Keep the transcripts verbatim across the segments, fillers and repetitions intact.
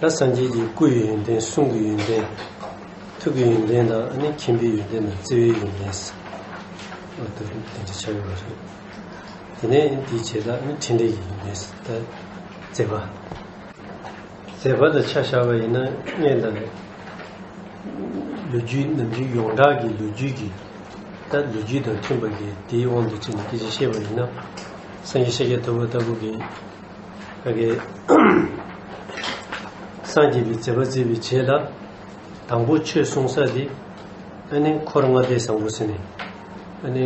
ད་སངས་རྒྱས་ཀྱི་སྐུ་ཡི་ཡོན་ཏན། གསུང་གི་ཡོན་ཏན། ཐུགས་ཀྱི་ཡོན་ཏན་དང་། ཨ་ནི་མཁྱེན་པའི་ཡོན་ཏན་དང་། བརྩེ་བའི་ཡོན་ཏན་ཟེར། ཨ་ད་དེ་འདྲ་ཆགས་ཡོད་པ་རེད། དེ་ནས་དེའི་རྗེས་ལ་ཨ་ནི་ཕྲིན་ལས་ཀྱི་ཡོན་ཏན་ཟེར། ད་མཛད་པ། མཛད་པ་ལ་ཆ་བཞག་པ་ཡིན་ན། སྔོན་དང་ལོ་རྒྱུས། ནམ་རྒྱུན་ཡོངས་གྲགས་ཀྱི་ལོ་རྒྱུས་ཀྱི། ད་ལོ་རྒྱུས་དང་མཐུན་པ་གི་དེའི་དབང་དུ་བྱས་ནས་སྐད་ཆ་བཤད་པ་ཡིན་ན། སངས་རྒྱས་ཤཱཀྱ་ཐུབ་པ་ལྟ་བུ་གི་ཕ་གི་སངས་རྒྱས་པའི་མཛད་པ་མཛད་པའི་རྗེས་ལ། དང་པོ་ཆོས་གསུང་ས་དེ། ཨ་ནི་འཁོར་ལྔ་སྡེ་བཟང་པོ་ཟེར་ནས། ཨ་ནི་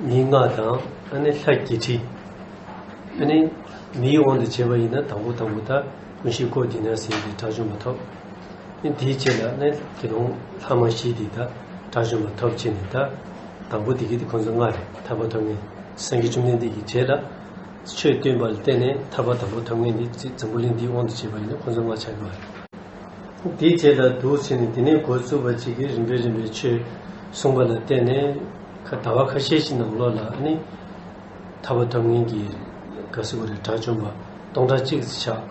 མི་ལྔ་དང་། ཨ་ནི་ལྷ་བརྒྱད་ཁྲི། ཨ་ནི་མིའི་དབང་དུ་བྱས་པ་ཡིན་ན། དང་པོ་དང་པོ་ད་ཀུན་ཤེས་ཀོ་དྷི་ནྱ་ཟེར་དེ་དགྲ་བཅོམ་པ་ཐོབ། ཨ་ནི་དེའི་རྗེས་ལ་ནི་དགེ་སློང་ལྷག་མ་བཞི་དེ་ད་དགྲ་བཅོམ་པ་ཐོབ་བྱས་ནས། ད་དང་པོ་དེ་གི་དེ་ཁོང་ཚོ་ལྔ་རེད། ཐར་པ་ཐོབ་མཁན། སངས་རྒྱས་བཅོམ་ལྡན་འདས་ཀྱི་རྗེས་ལ་ཆོས་སྟོན་པ་ལ་བརྟེན་ནས་ཐར་པ་དང་པོ་ཐོབ་མཁན་དེ་འཛམ་བུ་གླིང་འདིའི་དབང་དུ་བྱས་པ་ཡིན་ན། ཁོང་ཚོ་ལྔ་ཆགས་ཀྱི་རེད། དེའི་རྗེས་ལ་འདུག་ཟེར་ནས། དེ་ནས་འགོ་བཙུགས་པ་གཅིག་གིས་རིམ་པས་རིམ་པས་ཆོས་གསུངས་པ་ལ་བརྟེན་ནས། ཁ་ཟླ་བ་ཁ་ཤས་ཤིག་ནང་ལོགས་ལ་ཨ་ནི་ཐར་པ་ཐོབ་མཁན་གྱི་ག་ཟེར་དགོས་རེད། དགྲ་བཅོམ་པ་སྟོང་ཕྲག་གཅིག་ཙམ་ཆགས།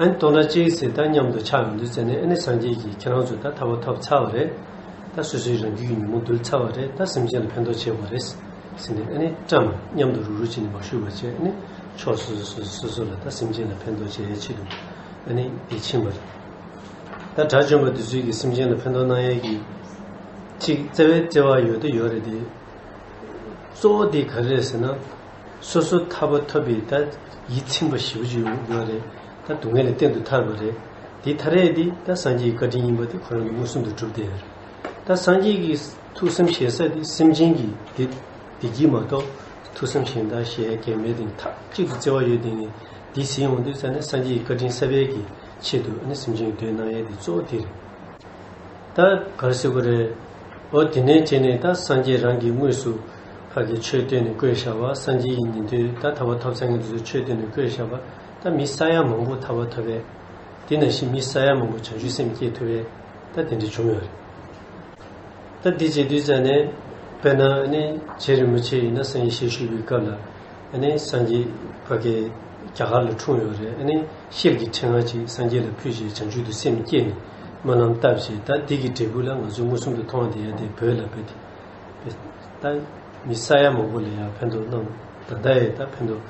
ཨ་ནི་སྟོང་ཕྲག་གཅིག་ཙམ་ད་མཉམ་དུ་ཆགས་ཡོང་དུས་ཙ་ནས། ཨ་ནི་སངས་རྒྱས་ཀྱིས་ཁྱེད་རང་ཚོ་ད་ཐར་པ་ཐོབ་ཚར་བ་རེད། ད་སོ་སོའི་རང་རྒྱུད་ཀྱི་ཉོན་མོངས་འདུལ་ཚར་བ་རེད། ད་སེམས་ཅན་ལ་ཕན་ཐོགས་བྱེད་དགོས་རེད་ཟེར་ནས། ཨ་ནི་བཀྲམ། མཉམ་དུ་རུག་རུག་བྱས་ནས་མ་བཞུགས་པ་བྱས། ཨ་ནི་ཕྱོགས་སོ་སོ་སོ་སོ་ལ་ད་སེམས་ཅན་ལ་ཕན་ཐོགས་བྱེད་ཡའི་ཆེད་དུ། ཨ་ནི་དེ་ཕྱིན་པ་རེད། ད་དགྲ་བཅོམ་པ་དེ་ཚོས་ཀྱིས་སེམས་ཅན་ལ་ཕན་ཐོགས་གནང་ཡས་ཀྱི་ཅིག་བརྩེ་བའི་བརྩེ་བ་ཡོད་དེ་ཡོད་རེད་དེ། གཙོ་བོ་དེ་ག་རེ་རེད་ཟེར་ན། སོ་སོ་ཐར་པ་ཐོབ་པའི་ད་ཡིད་ཚིམ་པ་ཞེ་པོ་ཅིག་ཡོང་གི་ཡོད་རེད། ད་སྡུག་བསྔལ་ལས་གཏན་དུ་ཐར་བ་རེད། དེ་ཐར་ཡས་དེ་ད་སངས་རྒྱས་ཀྱི་བཀའ་དྲིན་ཡིན་པ་དེ་ཁོ་རང་གིས་མངོན་སུམ་དུ་གྲུབ་བསྡད་ཡོད་རེད། ད་སངས་རྒྱས་ཀྱི་ཐུགས་བསམ་བཞེས་ས་དེ་སེམས་ཅན་གྱི་བདེ་བདེ་སྐྱིད་མ་གཏོགས། ཐུགས་བསམ་གཞན་དག་བཞེས་ཡ་གང་མེད་དེ། མཐའ་གཅིག་ཏུ་བརྩེ་བ་ཡོད་དེ་ནི། འདི་ཟིན་ཡོང་དུས་ཙ་ནས་སངས་རྒྱས་ཀྱི་བཀའ་དྲིན་གསབ་ཡས་ཀྱི་ཆེད་དུ། ཨ་ནི་སེམས་ཅན་གྱི་དོན་གནང་ཡས་དེ་གཙོ་བོ་དེ་རེད། ད་ག་རེ་ཟེར་དགོས་རེད། འོ་དེ་ནས་བྱས་ནས་ད་སངས་རྒྱས་རང་གིས་དངོས་སུ་ཕ་གི་ཆོས་སྟོན་ནས་བཀོད་བཞག་པ། སངས་རྒྱས་ཀྱི་ཉན་ཐོས་ད་ཐར་པ་ཐོབ་ཚར་མཁན་དེ་ཚོས་ཆོས་སྟོན་ནས་བཀོད་བཞག་པ། ད་མི་ས་ཡ་མང་པོ་ཐར་པ་ཐོབ་པས། དེ་ནང་བཞིན་མི་ས་ཡ་མང་པོ་བྱང་ཆུབ་སེམས་བསྐྱེད་ཐུབ་པས། ད་དེ་འདྲ་བྱུང་ཡོད་རེད། ད་འདི་བྱེད་དུས་ཙ་ནས། དཔེར་ན་ཨ་ནི་རྗེ་རིན་པོ་ཆེ་ཡིན་ན་སངས་རྒྱས་ཞལ་བཞུགས་པའི་སྐབས་ལ། ཨ་ནི་སངས་རྒྱས་ཕ་གི་རྒྱ་གར་ལ་འཁྲུངས་ཡོད་རེད། ཨ་ནི་ཤེལ་གྱི་ཕྲེང་བ་ཅིག་སངས་རྒྱས་ལ་ཕུལ་བྱས། བྱང་ཆུབ་ཏུ་སེམས་བསྐྱེད་ནས་སྨོན་ལམ་བཏབ་བྱས། ད་འདི་གི་འབྲས་བུ་ལ་ང་ཚོས་མངོན་སུམ་དུ་མཐོང་བསྡད་ཡ་དེ་བོད་ལ་བོད་དེ། ད་མི་ས་ཡ་མང་པོ་ལ་ཡང་ཕན་ཐོགས་གནང་། ད་ལྟ་ཡང་ད་ཕན་ཐོགས།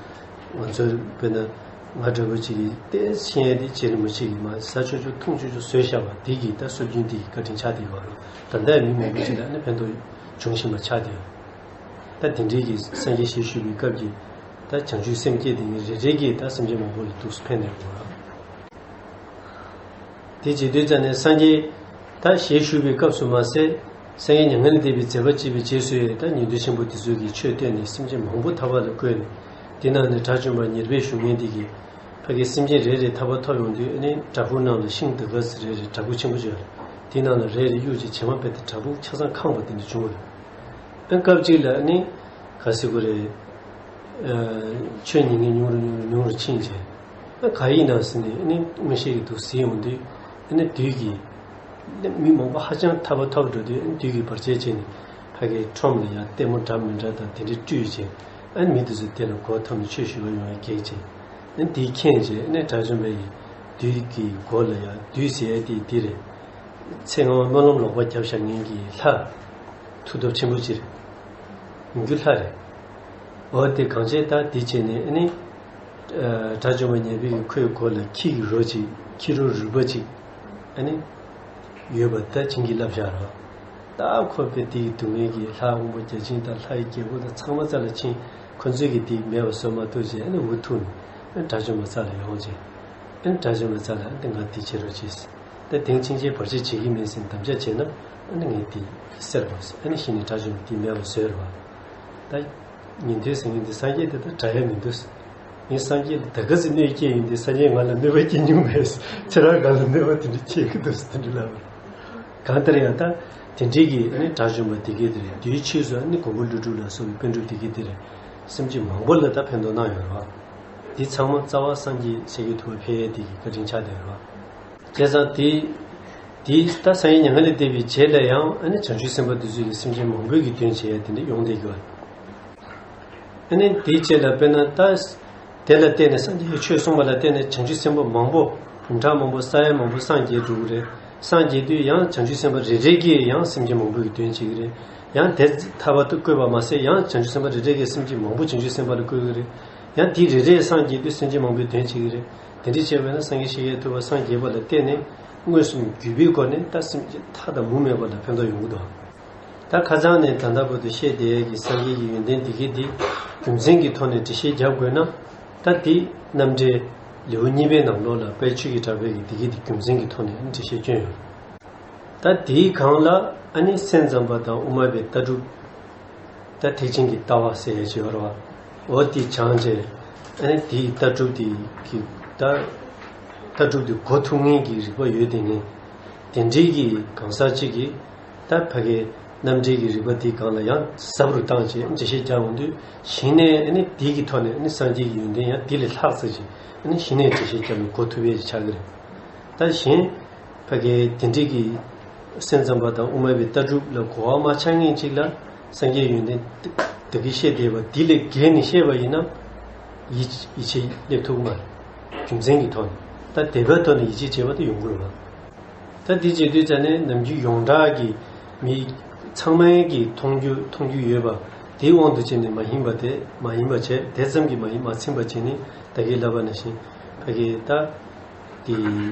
ང་ཚོའི་དཔེར་ན་ང་འདྲ་པོ་ཅིག་གིས་ཏོག་ཙམ་ཤེས་ཡ་དེ་རྗེ་རིན་པོ་ཆེ་གིས་མར་ཟ་ཆོག་ཆོག་འཐུང་ཆོག་ཆོག་བཟོས་བཞག་པ་དེ་གིས། ད་སྲོལ་རྒྱུན་དེ་གི་བཀའ་དྲིན་ཆགས་བསྡད་ཡོད་རེད། ད་ལྟ་ཡང་མི་མང་པོ་ཅིག་ལ་ནི་ཕན་ཐོགས་འབྱུང་བཞིན་པ་ཆགས་བསྡད་ཡོད། ད་དེ་འདྲའི་གི་སངས་རྒྱས་ཞལ་བཞུགས་པའི་སྐབས་ཀྱི་ད་བྱང་ཆུབ་སེམས་བསྐྱེད་དེ་གི་རེ་རེ་གིས་ད་སེམས་ཅན་མང་པོ་ལ་ཐུགས་སུ་ཕན་བསྡད་ཡོད་རེད། དེ་བྱེད་དུས་ཙ་ནས་སངས་རྒྱས་ད་ཞལ་བཞུགས་པའི་སྐབས་སུ་མ་ཟད། སངས་རྒྱས་མྱ་ངན་ལས་འདས་པའི་མཛད་པ་བྱས་པའི་རྗེས་སུ་ཡང་ད་ཉན་ཐོས་ཆེན་པོ་དེ་ཚོས་ཀྱིས་ཆོས་བསྟན་ནས་སེམས་ཅན་མང་པོ་ཐར་པ་ལ་བཀོད་ནས། དེ་ནང་ནས་དགྲ་བཅོམ་པ་ཉེར་སྦས་བཞུགས་མཁན་དེ་གིས་ཕ་གི་སེམས་ཅན་རེ་རེ་ཐར་པ་ཐོབ་ཡོང་དུས། ཨ་ནི་བྲག་ཕུག་ནང་ལ་ཤིང་དུ་ག་ཟེར་རེ་རེ་བྲག་ཕུག་ཆེན་པོ་ཅིག་ཡོད་རེད། དེ་ནང་ལ་རེ་རེ་གཡུགས་བྱས། བྱེ་མ་སྤེལ་ཏེ་བྲག་ཕུག་ཆ་ཚང་ཁེངས་པ་དེ་འདྲ་བྱུང་བ་རེད། ཨ་སྐབས་གཅིག་ལ་ཨ་ནི་ག་ཟེར་དགོས་རེད། ཨ་ཆོས་ཉན་མཁན་ཉུང་རུ་ཉུང་རུ་ཉུང་རུ་ཕྱིན་བྱས། ཨ་ག་ཡིན་ན་ཟེར་ནས། ཨ་ནི་མངོན་ཤེས་ཀྱིས་འདུག་ཟེར་ཡོང་དུས། ཨ་ནི་བདུད་ཀྱིས། ཨ་ནི་མི་མང་པོ་ཧ་ཅང་ཐར་པ་ཐོབ་འགྲོ་དུས། ཨ་ནི་བདུད་ཀྱིས་བར་ཆད་བྱས་ནས་ཕ་གིའི་ཁྲོམ་ལ་ཡང་ལྟད་མོ་འདྲ་མི་འདྲ་དང་དེ་འདྲ་སྤྲུལ་བྱས། ཨ་ནི་མི་དེ་ཚོ་དེ་ལ་མགོ་འཐོམས་ནས་ཆོས་ཞུ་བར་ཡོང་བའི་གེགས་བྱས། ཨ་ནི་དེས་མཁྱེན་བྱས། ཨ་ནི་དགྲ་བཅོམ་པ་ཡིས་བདུད་ཀྱི་མགོ་ལ་ཡང་། བདུད་ཟེར་ཡ་དེ་དེ་རེད། ཚེ་སྔ་མ་སྨོན་ལམ་ལོག་པ་བརྒྱབ་བཞག་མཁན་གྱི་ལྷ། མཐུ་སྟོབས་ཆེན་པོ་ཅིག་རེད། ཡིན་རྒྱུ་ལྷ་རེད། འོ་དེ་གང་བྱས་ད་དེ་བྱས་ནས། ཨ་ནི་ཨ་དགྲ་བཅོམ་པ་ཉེར་སྦས་ཀྱིས་ཁོའི་མགོ་ལ་ཁྱི་གི་རོ་ཅིག་ཁྱི་རོ་རུས་པ་ཅིག་ཨ་ནི་ཡོད་པ་ད་བྱིན་གྱིས་བརླབས་བཞག་རོགས། ད་ཁོ་དཔེ་དེ་ཡི་སྡུག་བསྔལ་གྱིས་ལྷ་དབང་པོ་བརྒྱ་བྱིན་དང་ལྷ་ཡི་རྒྱལ་པོ་དང་ཚང་མ་རྩ་ལ་ཕྱིན། ཁོ་ཚོས་ཀྱིས་དེ་མེད་པ་བཟོ་མ་ཐུབ་བྱས། ཨ་ནི་འུ་ཐུག་ནས། ཨ་ནི་དགྲ་བཅོམ་པ་རྩ་ལ་ཡོང་བྱས། ཨ་ནི་དགྲ་བཅོམ་པ་རྩ་ལ། ཨ་ནི་ང་དེ་བྱེད་རོགས་བྱེད། ད་དེང་ཕྱིན་ཆད་བར་ཆད་བྱེད་ཀྱི་མིན་ཟེར་དམ་བཅའ་བྱས་ན། ཨ་ནི་ངས་དེ་བསད་པ་ཟེར། ཨ་ནི་གཞི་ནས་དགྲ་བཅོམ་པ་དེ་མེད་པ་བཟོས་རེད་བ། ད་ཉན་ཐོས་ཟེར་མཁན་དེ་སངས་རྒྱས་དེ་དང་འདྲ་ཡ་མི་འདུག་ངས་སངས་རྒྱས་ལ་ད་ག་ཚོད་གནོད་སྐྱེལ་ཡོང་དུས། སངས་རྒྱས་ང་ལ་གནོད་པ་སྐྱེལ་མྱོང་མེད། ཁྱེད་རང་ང་ལ་གནོད་པ་དེ་འདྲ་སྐྱེལ་གྱི་འདུག་ཟེར་དེ་འདྲ་ལབ་པ་རེད། གང་ལྟར་ཡང་ད་དེ་འདྲའི་གི། ཨ་ནི་དགྲ་བཅོམ་པ་དེ་གས་དེ་རེད། དེའི་ཕྱིས་སུ་ཨ་ནི་མགོན་པོ་ཀླུ་སྒྲུབ་ལ་སོགས་པའི་པཎ་གྲུབ་དེ་གས་དེ་རེད། སེམས་ཅན་མང་པོ་ལ་ད་ཕན་ཐོགས་གནང་ཡོད་རེད་བ། འདི་ཚང་མ་རྩ་བ་སངས་རྒྱས་ཤཱཀྱ་ཐུབ་པ་ཕལ་ཡས་དེ་གི་བཀའ་དྲིན་ཆགས་བསྡད་ཡོད་རེད་བ། བྱས་ཙང་དེ། དེ་ད་སངས་རྒྱས་མྱ་ངན་ལས་འདས་པའི་རྗེས་ལ་ཡང་། ཨ་ནི་བྱང་ཆུབ་སེམས་དཔའ་དེ་ཚོས་ཀྱིས་སེམས་ཅན་མང་པོའི་གི་དོན་བྱེད་ཡ་དེ་འདྲ་ཡོང་བསྡད་ཀྱི་ཡོད། ཨ་ནི་དེའི་རྗེས་ལ་དཔེར་ན་ད་དེ་ལ་བརྟེན་ནས། སངས་རྒྱས་ཀྱིས་ཆོས་གསུངས་པ་ལ་བརྟེན་ནས་བྱང་ཆུབ་སེམས་དཔའ་མང་པོ། བུམ་ཕྲག་མང་པོ་ས་ཡ་མང་པོ་སངས་རྒྱས་འགྲོ་གི་རེད། སངས་རྒྱས་དུས་ཡང་བྱང་ཆུབ་སེམས་དཔའ་རེ་རེ་གིས་ཡང་སེམས་ཅན་མང་པོ་གི་དོན་བྱེད་ཀྱི་རེད། ཡང་དེ་ཐར་པ་དུ་བཀོད་པ་མ་ཟད་ཡང་བྱང་ཆུབ་སེམས་དཔའ་རེ་རེ་གིས་སེམས་ཅན་མང་པོ་བྱང་ཆུབ་སེམས་དཔའ་ལ་བཀོད་ཀྱི་རེད། ཡང་དེ་རེ་རེས་སངས་རྒྱས་དུས་སེམས་ཅན་མང་པོའི་དོན་བྱེད་ཀྱི་རེད། དེ་འདྲ་བྱས་པ་ན་སངས་རྒྱས་ཤཱཀྱ་ཐུབ་པ་སངས་རྒྱས་པ་ལ་བརྟེན་ནས་མངོན་སུམ་བརྒྱུད་པའི་སྒོ་ནས་ད་སེམས་ཅན་མཐའ་དང་མུ་མེད་པ་ལ་ཕན་ཐོགས་ཡོང་གི་འདུག་ད་ཁ་སང་ནས་ད་ལྟ་བར་དུ་བཤད་བསྡད་ཡས་ཀྱི་སངས་རྒྱས་ཀྱི་ཡོན་ཏན་འདི་གས་འདི་རྒྱུ་མཚན་གྱི་ཐོག་ནས་འགྲེལ་བཤད་རྒྱབ་དགོས་ན། ད་འདི་རྣམ་འགྲེལ་ལེའུ་གཉིས་པའི་ནང་ལོགས་ལ་དཔལ་ཆོས་ཀྱི་གྲགས་པའི་གི་འདི་གས་འདི་རྒྱུ་མཚན་གྱི་ཐོག་ནས་འགྲེལ་བཤད་བསྐྱོན་ཡོད། ད་དེའི་སྒང་ལ་ཨ་ནི་སེམས་ཙམ་པ་དང་དབུ་མ་པའི་ལྟ་གྲུབ། ད་ཐེག་ཆེན་གྱི་ལྟ་བ་ཟེར་ཡས་ཅིག་ཡོད་རེད་བ། འོ་དེ་སྦྱངས་བྱས་ཨ་ནི་དེའི་ལྟ་གྲུབ་དེ་གི་ད་ལྟ་གྲུབ་དེ་གོ་ཐུབ་མཁན་གྱི་རིག་པ་ཡོད་དེ་ནི། དེ་འདྲའི་གི་གང་ཟག་ཅིག་གིས། ད་ཕ་གིའི་རྣམ་འགྲེལ་གྱི་རིག་པ་འདིའི་སྒང་ལ་ཡང་ཟབ་རུ་བཏང་བྱས་འགྲེལ་བཤད་རྒྱག་འོང་དུས་གཞི་ནས་ཨ་ནི་འདི་གི་ཐོག་ནས་ཨ་ནི་སངས་རྒྱས་ཀྱི་ཡོན་ཏན་ཡང་འདི་ལས་ལྷག་ཙམ་ཞིག་ཨ་ནི་གཞི་ནས་འགྲེལ་བཤད་རྒྱག་ནས་གོ་ཐུབ་ཡས་ཆགས་ཀྱི་རེད། ད་གཞན་ཕ་གིའི་དེ་འདྲའི་གི་སེམས་ཙམ་པ་དང་དབུ་མ་པའི་ལྟ་གྲུབ་ལ་གོ་བ་མ་ཆགས་མཁན་ཅིག་ལ་སངས་རྒྱས་ཡོན་ཏན་ད་གིན་བཤད་བསྡད་པ་འདི་ལས་བརྒལ་ནས་བཤད་པ་ཡིན་ན་ཡིད་ཡིད་ཆེས་སླེབས་ཐུབ་ཀྱི་མ་རེད། རྒྱུ་མཚན་གྱི་ཐོག་ནས་ད་དད་པའི་ཐོག་ནས་ཡིད་ཆེས་བྱེད་པ་དེ་ཡོང་གི་རེད་བ། ད་འདི་བྱེད་དུས་ཙ་ནས་ནམ་རྒྱུན་ཡོངས་གྲགས་ཀྱི་མི་ཚང་མའི་གི་མཐོང་རྒྱུ་མཐོང་རྒྱུ་ཡོད་པ་དེའི་དབང་དུ་བྱས་ནས་མ་ཡིན་པ་དེ་མ་ཡིན་པ་བྱས་དེ་ཙམ་གྱིས་མ་ཡིན་མ་ཚིམ་པ་བྱས་ནས་ད་གིན་ལབ་པ་ནང་བཞིན་ཕ་གི་ད་དེ་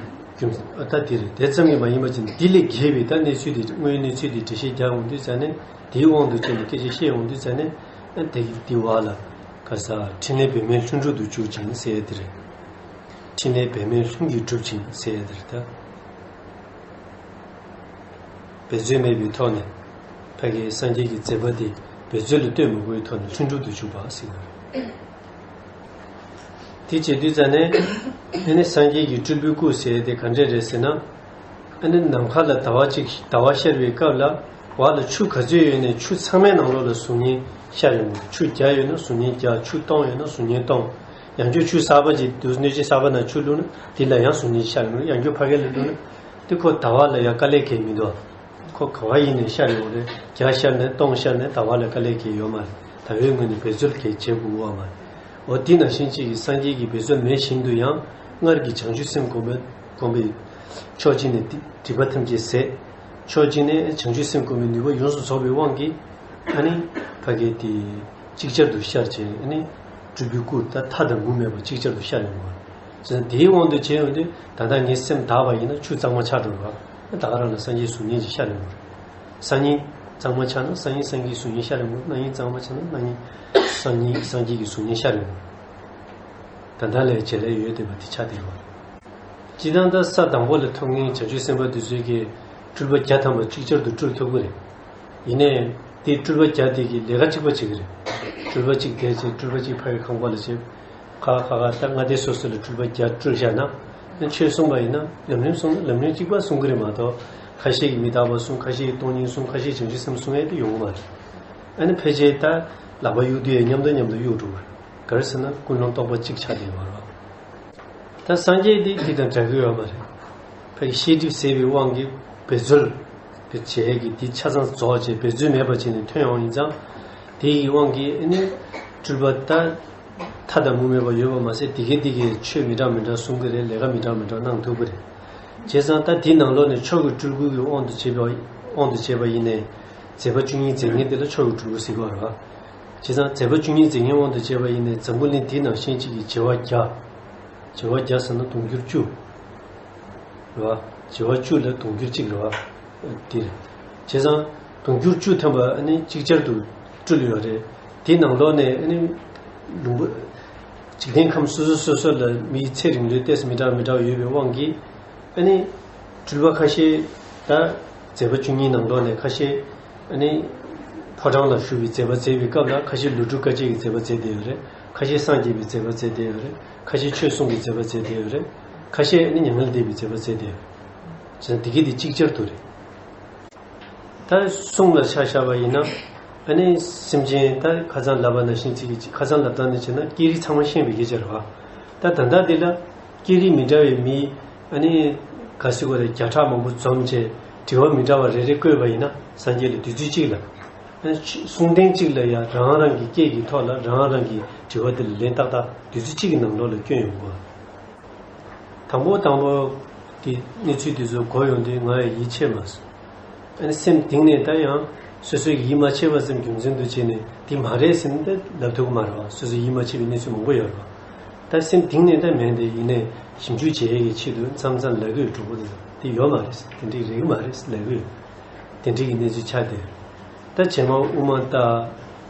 རྒྱུ་ད་དེ་རེད། དེ་ཙམ་གྱིས་མ་ཡིན་པ་བྱས་ནས་འདི་ལས་བརྒལ་བའི་ད་གནས་ཚུལ་དེ་དངོས་གནས་ཚུལ་དེ་འགྲེལ་བཤད་རྒྱག་འོང་དུས་ཙ་ནས་དེའི་དབང་དུ་བྱས་ནས་སྐད་ཆ་བཤད་འོང་དུས་ཙ་ནས་ཨ་དེ་གི་དེ་བ་ལ་ག་ས་ཕྲིན་ལས་འབད་མེད་ལྷུན་གྲུབ་ཏུ་འཇུག་ཅིང་ཟེར་ཡ་དེ་རེད། ཕྲིན་ལས་འབད་མེད་ལྷུན་གྱིས་གྲུབ་ཅིང་ཟེར་ཡ་དེ་རེད་ད། འབད་རྩོལ་མེད་པའི་ཐོག་ནས་ཕ་གིའི་སངས་རྒྱས་ཀྱི་མཛད་པ་དེ་འབད་རྩོལ་ལ་ལྟོས་མ་དགོས་པའི་ཐོག་ནས་ལྷུན་གྲུབ་ཏུ་འཇུག་པ་ཟེར་གྱི་རེད། དེ་བྱེད་དུས་ཙ་ནས་ཨ་ནི་སངས་རྒྱས་ཀྱི་སྤྲུལ་པའི་སྐུ་ཟེར་དེ་ག་འདྲས་རེད་ཟེར་ན། ཨ་ནི་ནམ་མཁའ་ལ་ཟླ་བ་གཅིག་ཟླ་བ་ཤར་བའི་སྐབས་ལ་བར་ལ་ཆུ་ག་ཚོད་ཡོད་ནས་ཆུ་ཚང་མའི་ནང་ལོགས་ལ་གཟུགས་བརྙན་ཤར་ཡོང་གི་རེད། ཆུ་བརྒྱ་ཡོད་ན་གཟུགས་བརྙན་བརྒྱ། ཆུ་སྟོང་ཡོད་ན་གཟུགས་བརྙན་སྟོང་། ཡང་བསྐྱར་ཆུ་གསར་པ་ཅིག་འདུག་སྣོད་ཆས་གསར་པ་ནང་ཆུ་བླུགས་ན་དེ་ལ་ཡང་གཟུགས་བརྙན་ཤར་ཡོང་གི་རེད། ཡང་བསྐྱར་ཕ་གི་ལ་བླུགས་ན་དེ་ཁོ་ཟླ་བ་ལ་ཡང་དཀའ་ལས་གང་ཡང་མི་འདུག་ཁོ་ག་བ་ཡིན་ནའི་ཤར་ཡོང་རེད། བརྒྱ་ཤར་ནའི་སྟོང་ཤར་ནའི་ཟླ་བ་ལ་དཀའ་ལས་གང་ཡང་ཡོད་མ་རེད། ད་བའི་ངོས་ནས་འབད་རྩོལ་གང་ཡང་བྱེད་དགོས་པ་མ་རེད། འོ་དེ་ནང་བཞིན་གཅིག་གིས་སངས་རྒྱས་ཀྱི་འབད་རྩོལ་མེད་བཞིན་དུ་ཡང་སྔར་གྱི་བྱང་ཆུབ་སེམས་སྒོམ་པའི་སྒོམ་པའི་ཕྱོགས་གཅིག་ནས་སྒྲིབ་པ་ཐམས་ཅད་ཟད། ཕྱོགས་གཅིག་ནས་བྱང་ཆུབ་སེམས་སྒོམ་པའི་ནུས་པ་ཡོངས་སུ་རྫོགས་པའི་དབང་གིས་ཨ་ནི་ཕ་གི་དེ་ཅིག་ཅར་དུ་ཤར་བྱས་ཨ་ནི་སྤྲུལ་པའི་སྐུ་ད་མཐའ་དང་མུ་མེད་པ་ཅིག་ཅར་དུ་ཤར་ཡོང་བ། བྱས་ཙང་དེའི་དབང་དུ་བྱས་ཡོང་དུས་ད་ལྟ་ངའི་སེམས་དག་པ་ཡིན་ན་ཆུ་གཙང་མ་ཆགས་འགྲོ་བ། ད་ག་རང་ལ་སངས་རྒྱས་གཟུགས་བརྙན་ཅིག་ཤར་ཡོང་བ་རེད། སང་ཉིན་གཙང་མ་ཆགས་ན་སང་ཉིན་སངས་རྒྱས་གཟུགས་བརྙན་ཤར་ཡོང་བ། གནངས་ཉིན་གཙང་མ་ཆགས་ན་གནངས་ཉིན་སང་ཉིན་སངས་རྒྱས་ཀྱི་གཟུགས་བརྙན་ཤར་ཡོང་བ། ད་ལྟ་ལས་བྱེད་ལས་ཡོད་བསྡད་པ་དེ་ཆགས་བསྡད་ཡོད་རེད། སྤྱིར་བཏང་ད་ས་དང་པོ་ལ་ཐོབ་མཁན་བྱང་ཆུབ་སེམས་དཔའ་དེ་ཚོས་ཀྱི་སྤྲུལ་པ་བརྒྱ་ཐམ་པ་ཅིག་ཅར་དུ་སྤྲུལ་ཐུབ་ཀྱི་རེད། ཡིན་ནའི་དེ་སྤྲུལ་པ་བརྒྱ་དེ་གི་ལས་ཀ་གཅིག་པ་བྱེད་ཀྱི་རེད། སྤྲུལ་པ་གཅིག་བསྡད་བྱས་སྤྲུལ་པ་གཅིག་ཕ་གི་ཁང་པ་ལ་བྱེད། ཁ་ཁ་ཁ་ད་ལྔ་སྡེ་སོ་སོ་ལ་སྤྲུལ་པ་བརྒྱ་སྤྲུལ་བཞག་ན། ཆོས་གསུངས་པ་ཡིན་ན་ལམ་རིམ་གསུངས་ན་ལམ་རིམ་གཅིག་པ་གསུང་གི་རེད་མ་གཏོགས། ཁ་ཤས་ཀྱིས་མི་རྟག་པ་གསུང་། ཁ་ཤས་ཀྱིས་སྟོང་ཉིད་གསུང་། ཁ་ཤས་ཀྱིས་བྱང་ཆུབ་སེམས་གསུང་ཡས་དེ་ཡོང་གི་མ་རེད། ཨ་ནི་ཕལ་ཆེར་ད་ལག་པ་གཡུག་དུས་ཡང་མཉམ་དུ་མཉམ་དུ་གཡུག་འགྲོ་གི་རེད། ག་རེ་ཟེར་ན་ཀུན་སློང་རྟོག་པ་གཅིག་ཆགས་བསྡད་ཡོད་རེད། ད་སངས་རྒྱས་འདི་འདི་དང་འདྲ་གི་ཡོད་མ་རེད། ཕ་གི་ཤེས་སྒྲིབ་ཟད་པའི་དབང་གིས་འབད་རྩོལ་དེ་བྱས་ཀྱི་འདི་ཆ་ཚང་རྫོགས་བྱས་འབད་རྩོལ་མེད་པ་བྱས་ནས་ཐོན་ཡོང་ཡིན་ཙང་། དེ་ཡི་དབང་གིས་ཨ་ནི་སྤྲུལ་པ་ད་མཐའ་དང་མུ་མེད་པ་ཡོད་པ་མ་ཟད་དེ་གས་དེ་གས་ཆོས་མི་འདྲ་མི་འདྲ་གསུང་གི་རེད། ལས་ཀ་མི་འདྲ་མི་འདྲ་གནང་ཐུབ་ཀྱི་རེད། བྱས་ཙང་ད་དེའི་ནང་ལོགས་ནས་མཆོག་གི་སྤྲུལ་སྐུ་གི་དབང་དུ་བྱས་པ་དབང་དུ་བྱས་པ་ཡིན་ནའི་མཛད་པ་བཅུ་གཉིས་མཛད་མཁན་དེ་ལ་མཆོག་གི་སྤྲུལ་སྐུ་ཟེར་གྱི་ཡོད་རེད་བ། བྱས་ཙང་མཛད་པ་བཅུ་གཉིས་མཛད་མཁན་དབང་དུ་བྱས་པ་ཡིན་ནའི་འཛམ་བུ་གླིང་འདི་ནང་བཞིན་གཅིག་གི་བྱེ་བ་བརྒྱ། བྱེ་བ་བརྒྱ་ཟེར་ན་དུང་ཕྱུར་བཅུ། རེད་བ། བྱེ་བ་བཅུ་ལ་དུང་ཕྱུར་གཅིག་རེད་བ། འདི་རེད། བྱས་ཙང་དུང་ཕྱུར་བཅུ་ཐམ་པ་ཨ་ནི་ཅིག་ཅར་དུ་སྤྲུལ་ཡོད་རེད། དེ་ནང་ལོགས་ནས་ཨ་ནི་ལུང་པ་འཇིག་རྟེན་ཁམས་སོ་སོ་སོ་སོ་ལ་མིའི་ཚེ་རིང་ལོས་ཏོག་ཙམ་མི་འདྲ་མི་འདྲ་ཡོད་པའི་དབང་གིས། ཨ་ནི་སྤྲུལ་པ་ཁ་ཤས་ད་མཛད་པ་བཅུ་གཉིས་ནང་ལོགས་ནས་ཁ་ཤས་ཨ་ནི་ཕོ་བྲང་ལ་བཞུགས་པའི་མཛད་པ་མཛད་པའི་སྐབས་ལ་ཁ་ཤས་ལོ་དྲུག་དཀའ་སྤྱད་ཀྱི་མཛད་པ་མཛད་བསྡད་ཡོད་རེད། ཁ་ཤས་སངས་རྒྱས་པའི་མཛད་པ་མཛད་བསྡད་ཡོད་རེད། ཁ་ཤས་ཆོས་གསུང་གི་མཛད་པ་མཛད་བསྡད་ཡོད་རེད། ཁ་ཤས་ཨ་ནི་མྱ་ངན་ལས་འདས་པའི་མཛད་པ་མཛད་བསྡད་ཡོད་རེད། བྱས་ཙང་དེ་གས་དེ་ཅིག་ཅར་དུ་རེད། ད་གསུང་ལ་ཆ་བཞག་པ་ཡིན་ན། ཨ་ནི་སེམས་ཅན་ད་ཁ་སང་ལབ་པ་ནང་བཞིན་ཚིག་གི་ཁ་སང་ལབ་སྟངས་ནས་བྱས་ན་སྐད་རིགས་ཚང་མ་ཤེས་པའི་སྐད་ཆ་རེད་བ། ད་ད་ལྟ་འདི་ལ་སྐད་རིགས་མི་འདྲ་བའི་མི་ཨ་ནི་ག་ཟེར་དགོས་རེད། བརྒྱ་ཕྲག་མང་པོ་འཛོམས་བྱས་དྲི་བ་མི་འདྲ་བ་རེ་རེ་བཀོད་པ་ཡིན་ན་སངས་རྒྱས་ལ་དུས་ཚོད་གཅིག་ལ། ཨ་ནི་གསུང་རྟེན་གཅིག་ལ་ཡང་རང་རང་གི་སྐད་ཀྱི་ཐོག་ལ་རང་རང་གི་དྲི་བ་དེ་ལ་ལན་ཏག་ཏག་དུས་ཚོད་གཅིག་གི་ནང་ལོགས་ལ་བསྐྱོན་ཡོང་དགོས། དང་པོ་དང་པོ་གི་གནས་ཚུལ་དེ་ཚོ་གོ་ཡོང་དུས་ང་ཡང་ཡིད་ཆེས་མ་སོང་། ཨ་ནི་སེམས་གཏིང་ནས་ད་ཡང་སོ་སོའི་ཡིད་མ་ཆེས་པ་ཙམ་རྒྱུ་མཚན་དུ་བྱས་ནས་འདི་མ་རེད་ཟེར་ནས་ད་ལབ་ཐུབ་ཀྱི་མ་རེད་བ། སོ་སོའི་ཡིད་མ་ཆེས་པའི་གནས་ཚུལ་མང་པོ་ཡོད་རེད་བ། ད་སེམས་གཏིང་ནས་ད་མེད་དེ་ཡིན་ནའི་ཞིབ་འཇུག་བྱེད་ཡས་ཀྱི་ཆེད་དུ་མཚམས་མཚམས་ལབ་ཀྱི་ཡོད། གྲོགས་པོ་དེ་ཚོ་དེ་ཡོད་མ་རེད་ཟེར། དེ་འདྲའི་རེད་ཀྱི་མ་རེད་ཟེར་ལབ་ཀྱི་ཡོད། དེ་འདྲའི་གི་གནས་ཚུལ་ཆགས་བསྡད་ཡོད། ད་རྗེས་མ་དབུ་མ་ལྟ།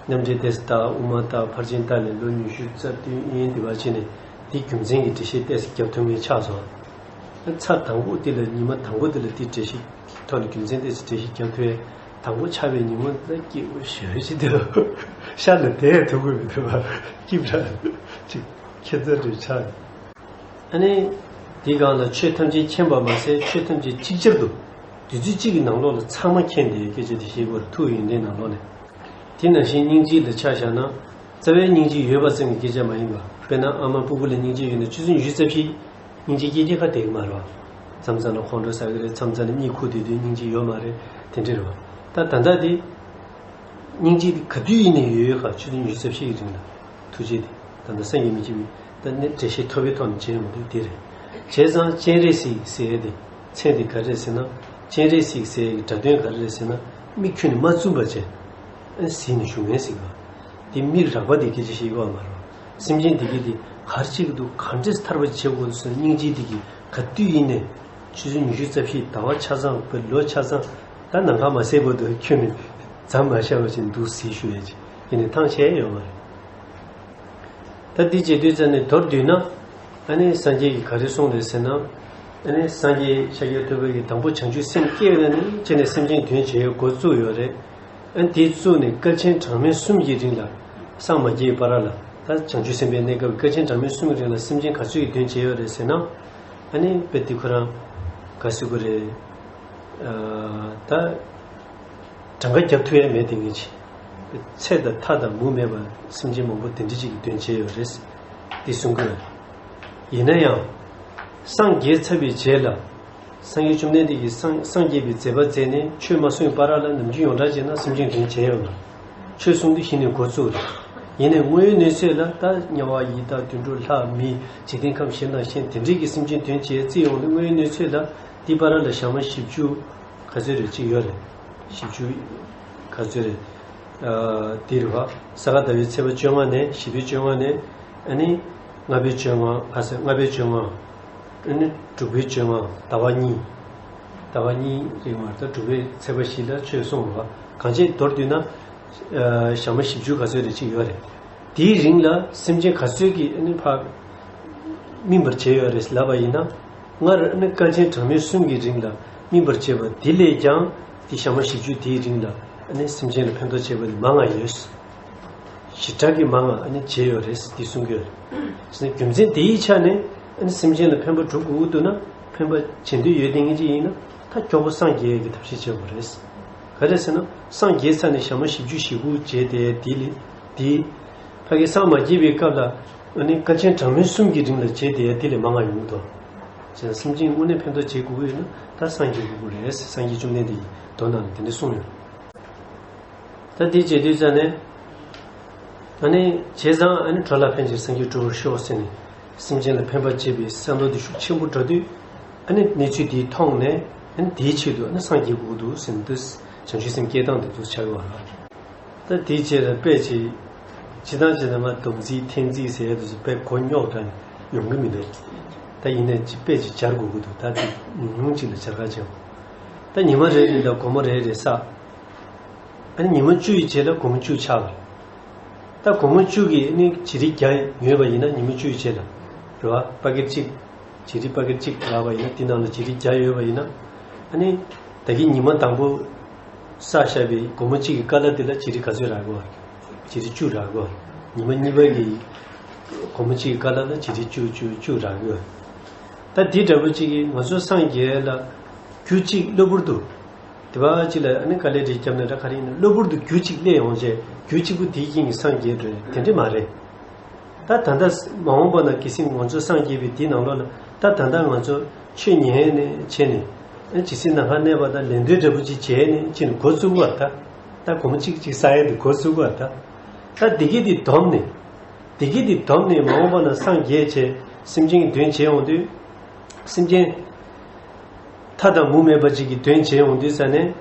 མཉམ་འབྲེལ་ཏོག་ཙམ་ལྟ། དབུ་མ་ལྟ། ཕར་ཕྱིན་ལྟ་ནས་ལོ་ཉི་ཤུ་རྩ་བདུན་ཡིན་དེ་བ་ཕྱིན་ནས་དེའི་རྒྱུ་མཚན་གྱི་འགྲེལ་བཤད་ཏོག་ཙམ་རྒྱབ་ཐུབ་མཁན་ཆགས་སོང་། ཚར་དང་པོ་དེ་ལ་ཉི་མ་དང་པོ་དེ་ལ་དེའི་འགྲེལ་བཤད་ཀྱི་ཐོག་ནས་རྒྱུ་མཚན་ཏོག་ཙམ་འགྲེལ་བཤད་རྒྱབ་ཐུབ་ཡས་དང་པོ་ཆགས་པའི་ཉིན་མོ་ད་སྐྱིད་པོ་ཞེ་པོ་ཅིག་འདུག་ཤར་ལ་བསྡད་ཐུབ་ཀྱི་མི་འདུག་བ། སྐྱིད་པ་ཅིག་ཁྱད་མཚར་རེ་ཆགས། ཨ་ནི། དེའི་སྒང་ལ་ཆོས་ཐམས་ཅད་མཁྱེན་པ་མ་ཟད་ཆོས་ཐམས་ཅད་ཅིག་ཅར་དུ། དུས་ཚོད་གཅིག་གི་ནང་ལོགས་ལ་ཚང་མ་མཁྱེན་ཏེ་སྐད་ཆ་དེ་བཤད་དགོས་རེད། ཐུགས་ཡོན་ཏན་ནང་ལོགས་ནས། དེ་ནང་བཞིན་སྙིང་རྗེ་ལ་ཆ་བཞག་ན། རྩ་བའི་སྙིང་རྗེ་ཡོད་པ་ཙམ་གྱི་སྐད་ཆ་མ་ཡིན་པ། དཔེར་ན་ཨ་མ་ཕྲུ་གུ་ལ་སྙིང་རྗེ་ཡོད་ན་ཆུ་ཚོད་ཉི་ཤུ་རྩ་བཞི། སྙིང་རྗེ་སྐྱེ་ཁ་བསྡད་ཀྱི་མ་རེད་བ། མཚམས་མཚམས་ལ་ཁོང་ཁྲོ་ཟ་གི་རེད། མཚམས་མཚམས་ལ་གཉིད་ཁུག་བསྡད་དུས་སྙིང་རྗེ་ཡོད་མ་རེད། དེ་འདྲ་རེད་བ། ད་ད་ལྟ་དེ། སྙིང་རྗེ་དེ་ག་དུས་ཡིན་ནའི་ཡོད་ཡོད་ཁ་ཆུ་ཚོད་ཉི་ཤུ་རྩ་བཞི་གི་རིང་ལ། ཐུགས་རྗེ་དེ། ད་ལྟ་སངས་རྒྱས་མི་བྱེད་པའི་ད་ནི་འགྲེལ་བཤད་ཐོབ་པའི་ཐོག་ནས་བྱས་ཡོང་དུས་དེ་རེད། བྱས་ཙང་སྤྱན་རས་གཟིགས་ཟེར་ཡས་དེ། མཚན་དེ་ག་རེ་རེད་ཟེར་ན། སྤྱན་རས་གཟིགས་ཟེར་ཡས་ཀྱི་སྒྲ་དོན་ག་རེ་རེད་ཟེར་ན། མིག་ཁྱོན་ནས་མ་བཙུམ་པ་བྱས། ཨ་གཟིགས་ནས་བཞུགས་མཁན་ཟེར་ག་དེ་མིག་རགས་པ་དེ་སྐད་ཆ་བཤད་ཀྱི་ཡོད་མ་རེད། སེམས་ཅན་དེ་གས་དེ་ག་རེ་བྱེད་ཀྱི་འདུག་ག་འདྲས་ཐར་པ་བྱེད་དགོས་འདུག་ཟེར་སྙིང་རྗེ་དེ་གས་ག་དུས་ཡིན་ནའི། ཆུ་ཚོད་ཉི་ཤུ་རྩ་བཞི་ཟླ་བ་ཆ་ཚང་པའི་ལོ་ཆ་ཚང་། ད་ནམ་མཁའ་མ་ཟད་བར་དུ་ཁྱོན་ནས་མཚམས་མ་བཞག་པ་བྱས་འདུག་ཟེར་ཞུ་ཡས་ཅིག་ཡིན་ནའི་ཐང་ཆད་ཡོད་མ་རེད། ད་འདི་བྱེད་དུས་ཙམ་ནས་མདོར་བསྡུས་ན། ཨ་ནི་སངས་རྒྱས་ཀྱིས་ག་རེ་གསུངས་རེད་ཟེར་ན། ཨ་ནི་སངས་རྒྱས་ཤཱཀྱ་ཐུབ་པ་གིས་དང་པོ་བྱང་ཆུབ་སེམས་བསྐྱེད་པ་ནས་བྱས་ནས་སེམས་ཅན་དོན་བྱེད་འགོ་བཙུགས་ཡོད་རེད། ཨ་ནི་དེ་བཙུགས་ནས་སྐལ་ཆེན་གྲངས་མེད་གསུམ་གྱི་རིང་ལ། སངས་མ་རྒྱས་བར་ལ། ད་བྱང་ཆུབ་སེམས་དཔའི་གནས་སྐབས་སྐལ་ཆེན་གྲངས་མེད་གསུམ་གྱི་རིང་ལ་སེམས་ཅན་ག་ཚོད་ཀྱི་དོན་བྱས་ཡོད་རེད་ཟེར་ན། ཨ་ནི་དཔེ་དེ་ཁོ་རང་ག་ཟེར་དགོས་རེད། ཨ། ད། གྲངས་ཀ་རྒྱབ་ཐུབ་ཡས་མེད་དེ་ངེས་ཅི། ཚེ་དང་མཐའ་དང་མུ་མེད་པ་སེམས་ཅན་མང་པོ་དེ་འདྲ་ཅིག་གི་དོན་བྱས་ཡོད་རེད། འདི་གསུང་གི་ཡོད། ཡིན་ན་ཡང་། སངས་རྒྱས་ཚར་བའི་རྗེས་ལ། སངས་རྒྱས་བཅོམ་ལྡན་འདས་ཀྱིས་སངས་སངས་རྒྱས་པའི་མཛད་པ་མཛད་ནས་ཆོས་མ་གསུངས་བར་ལ་ནམ་རྒྱུན་ཡོངས་གྲགས་བྱས་ན་སེམས་ཅན་དོན་བྱས་ཡོད་མ་རེད། ཆོས་གསུང་དུས་གཞི་ནས་འགོ་བཙུགས་རེད། ཡིན་ནའི་དངོས་ཡོད་གནས་ཚུལ་ལ་ད་དམྱལ་བ་ཡི་དྭགས་དུད་འགྲོ་ལྷ་མི་འཇིག་རྟེན་ཁམས་གཞན་དང་གཞན་དེ་འདྲས་ཀྱི་སེམས་ཅན་དོན་བྱས་བརྩིས་ཡོང་དུས་དངོས་ཡོད་གནས་ཚུལ་ལ་འདི་བར་ལ་ཞག་མ་བཞི་བཅུ། ག་ཚོད་རེ་གཅིག་ཡོད་རེད། བཞི་བཅུ། ག་ཚོད་རེད། ཨ། དེ་རེད་བ། ས་ག་ཟླ་བའི་ཚེས་པ་བཅོ་ལྔ་ནས་བཞི་པའི་བཅོ་ལྔ་ནས། ཨ་ནི། ལྔ་པའི་བཅོ་ལྔ། ཨ་ཟེར་ལྔ་པའི་བཅོ་ལྔ། ཨ་ནི་དྲུག་པའི་བཅོ་ལྔ་ཟླ་བ་གཉིས། ཟླ་བ་གཉིས་རིང་བར་དུ་དྲུག་པའི་ཚེས་པ་བཞི་ལ་ཆོས་གསུངས་རེད་བ། གང་ཅི་མདོར་བསྡུས་ན། ཨ། ཞག་མ་བཞི་བཅུ་ག་ཚོད་རེ་གཅིག་ཡོད་རེད། དེའི་རིང་ལ་སེམས་ཅན་ག་ཚོད་ཀྱིས་ཨ་ནི་ཕར་སྨིན་པར་བྱས་ཡོད་རེད་ལབ་པ་ཡིན་ན། སྔར་ཨ་ནི་སྐལ་ཆེན་གྲངས་མེད་གསུམ་གྱི་རིང་ལ་སྨིན་པར་བྱས་པ་དེ་ལས་ཀྱང་དེ་ཞག་མ་བཞི་བཅུ་དེའི་རིང་ལ་ཨ་ནི་སེམས་ཅན་ལ་ཕན་ཐོགས་བྱས་པ་ནི་མང་ང་ཡོད། ཞེ་དྲག་གི་མང་ང་ཨ་ནི་བྱས་ཡོད་རེད་འདི་གསུང་གི་ཡོད་རེད། རྒྱུ་མཚན་དེའི་ཆ་ནས་ཨ་ནི་སེམས་ཅན་ལ་ཕན་པ་སྒྲུབ་དགོས་ཀྱི་འདུག་ན། ཕན་པ་བྱེད་འདོད་ཡོད་དེ་ངེས་ཅིག་ཡིན་ན་ད་མགྱོགས་པོ་སངས་རྒྱས་ཀྱི་ཐབས་ཤེས་བྱེད་དགོས་རེད། ག་རེ་ཟེར་ན་སངས་རྒྱས་ཚར་ནས་ཞག་མ་བཞི་བཅུ་ཞེ་དགུ་བྱས་ཏེ་དེ་ལས་དེ། ཕ་གི་སངས་མ་རྒྱས་པའི་སྐབས་ལ་ཨ་ནི་སྐལ་ཆེན་གྲངས་མེད་གསུམ་གྱི་རིང་ལ་བྱས་ཏེ་དེ་ལས་མང་ང་ཡོང་གི་འདུག་བྱས་ན་སེམས་ཅན་དངོས་གནས་ཕན་ཐོགས་བྱེད་དགོས་ཀྱི་ཡོད་ན་ད་སངས་རྒྱས་དགོས་ཀྱི་རེད། སངས་རྒྱས་བཅོམ་ལྡན་འདས་ཀྱིས་མདོ་ནང་ལ་དེ་འདྲ་གསུངས་ཡོད། ད་དེ་བྱེད་དུས་ཙ་ནས། ཨ་ནི་བྱས་ཙང་ཨ་ནི་འགྲོ་ལ་ཕན་ཕྱིར་སངས་རྒྱས་འགྲུབ་པར་ཤོག་ཟེར་ནས་སེམས་ཅན་ལ་ཕན་པར་བྱེད་པའི་བསམ་བློ་དེ་ཤུགས་ཆེན་པོ་འགྲོ་དུས། ཨ་ནི་གནས་ཚུལ་དེ་མཐོང་ནས་ཨ་ནི་དེའི་ཆེད་དུ་ཨ་ནི་སངས་རྒྱས་དགོས་འདུག་ཟེར་ནས་འདི་བྱང་ཆུབ་སེམས་བསྐྱེད་སྟངས་དེ་ཚོ་ཆགས་ཡོད་པ་རེད། ད་དེའི་རྗེས་ལ་དཔེ་ཅིག་སྤྱིར་བཏང་བྱས་ན་ང་སྡོམ་རྩིས་འཐེན་རྩིས་ཟེར་ཡ་དེ་ཚོ་དཔེ་གོ་རྙོག་དྲགས་ནས་ཡོང་གི་མི་འདུག་ད་ཡིན་ནའི་ཅིག་དཔེ་ཅིག་སྦྱར་དགོས་ཀྱི་འདུག་ད་དེ་ཉུང་ཉུང་ཅིག་ལ་སྦྱར་ཁ་བྱེད། ད་ཉི་མ་རེ་རེ་ལ་སྒོར་མོ་རེ་རེ་བསགས། ཨ་ནི་ཉི་མ་བཅུ་ཡི་རྗེས་ལ་སྒོར་མོ་བཅུ་ཆག་པ་རེད། ད་སྒོར་མོ་བཅུ་གི་ཨ་ནི་བྱི་རིལ་བརྒྱ་ཡོད་པ་ཡིན་ན་ཉི་མ་བཅུ་ཡི་རྗེས་ལ། རེད་བ། པ་ཀེ་ཊི་གཅིག་བྱི་རིལ་པ་ཀེ་ཊི་གཅིག་རག་པ་ཡིན་ན་དེ་ནང་ལ་བྱི་རིལ་བརྒྱ་ཡོད་པ་ཡིན་ན། ཨ་ནི། ད་གིན་ཉི་མ་དང་པོ། བསགས་བཞག་པའི་སྒོར་མོ་གཅིག་གི་ཀ་ལ་དེ་ལ་བྱི་རིལ་ག་ཚོད་རག་གི་ཡོད། བྱི་རིལ་བཅུ་རག་གི་ཡོད། ཉི་མ་གཉིས་པ་གི། སྒོར་མོ་གཅིག་གི་ཀ་ལ་ལ་བྱི་རིལ་བཅུ་བཅུ་བཅུ་རག་གི་ཡོད། ད་འདི་འདྲ་པོ་གཅིག་གིས་ང་ཚོ་སངས་རྒྱས་ལ། རྒྱུ་གཅིག་གློ་བུར་དུ། དེ་བ་གཅིག་ལ་ཨ་ནི་དཀའ་ལས་རེ་བརྒྱབ་ན་འདྲ་ག་རེ་ཡིན་ན་གློ་བུར་དུ་རྒྱུ་གཅིག་སླེབས་ཡོང་བྱས་རྒྱུ་གཅིག་པུ་དེའི་རྐྱེན་གྱིས་སངས་རྒྱས་འགྲོ་ཡ་དེ་འདྲ་མ་རེད། ད་ད་ལྟ་མ་འོངས་པ་ན་གལ་སྲིད་ང་ཚོ་སངས་རྒྱས་པའི་དེའི་ནང་ལོགས་ལ་ད་ད་ལྟ་ང་ཚོ་ཆོས་ཉན་ནས་བྱས་ནས་ཨ་ཇི་སྲིད་ནམ་མཁའ་གནས་པ་དང་ལན་ལྡོན་འདྲ་པོ་ཅིག་བྱས་ནས་ཕྱིན་ནས་འགོ་བཙུགས་པ་ད། ད་སྒོར་མོ་གཅིག་གཅིག་བསགས་ཡ་དེ་འགོ་བཙུགས་པ་ད། ད་འདི་གི་དེ་བསྡོམས་ནས། འདི་གི་དེ་བསྡོམས་ནས་མ་འོངས་པ་ན་སངས་རྒྱས་བྱས་སེམས་ཅན་གྱི་དོན་བྱས་ཡོང་དུས། སེམས་ཅན་མཐའ་དང་མུ་མེད་པ་ཅིག་གི་དོན་བྱེད་ཡོང་དུས་ཙ་ནས།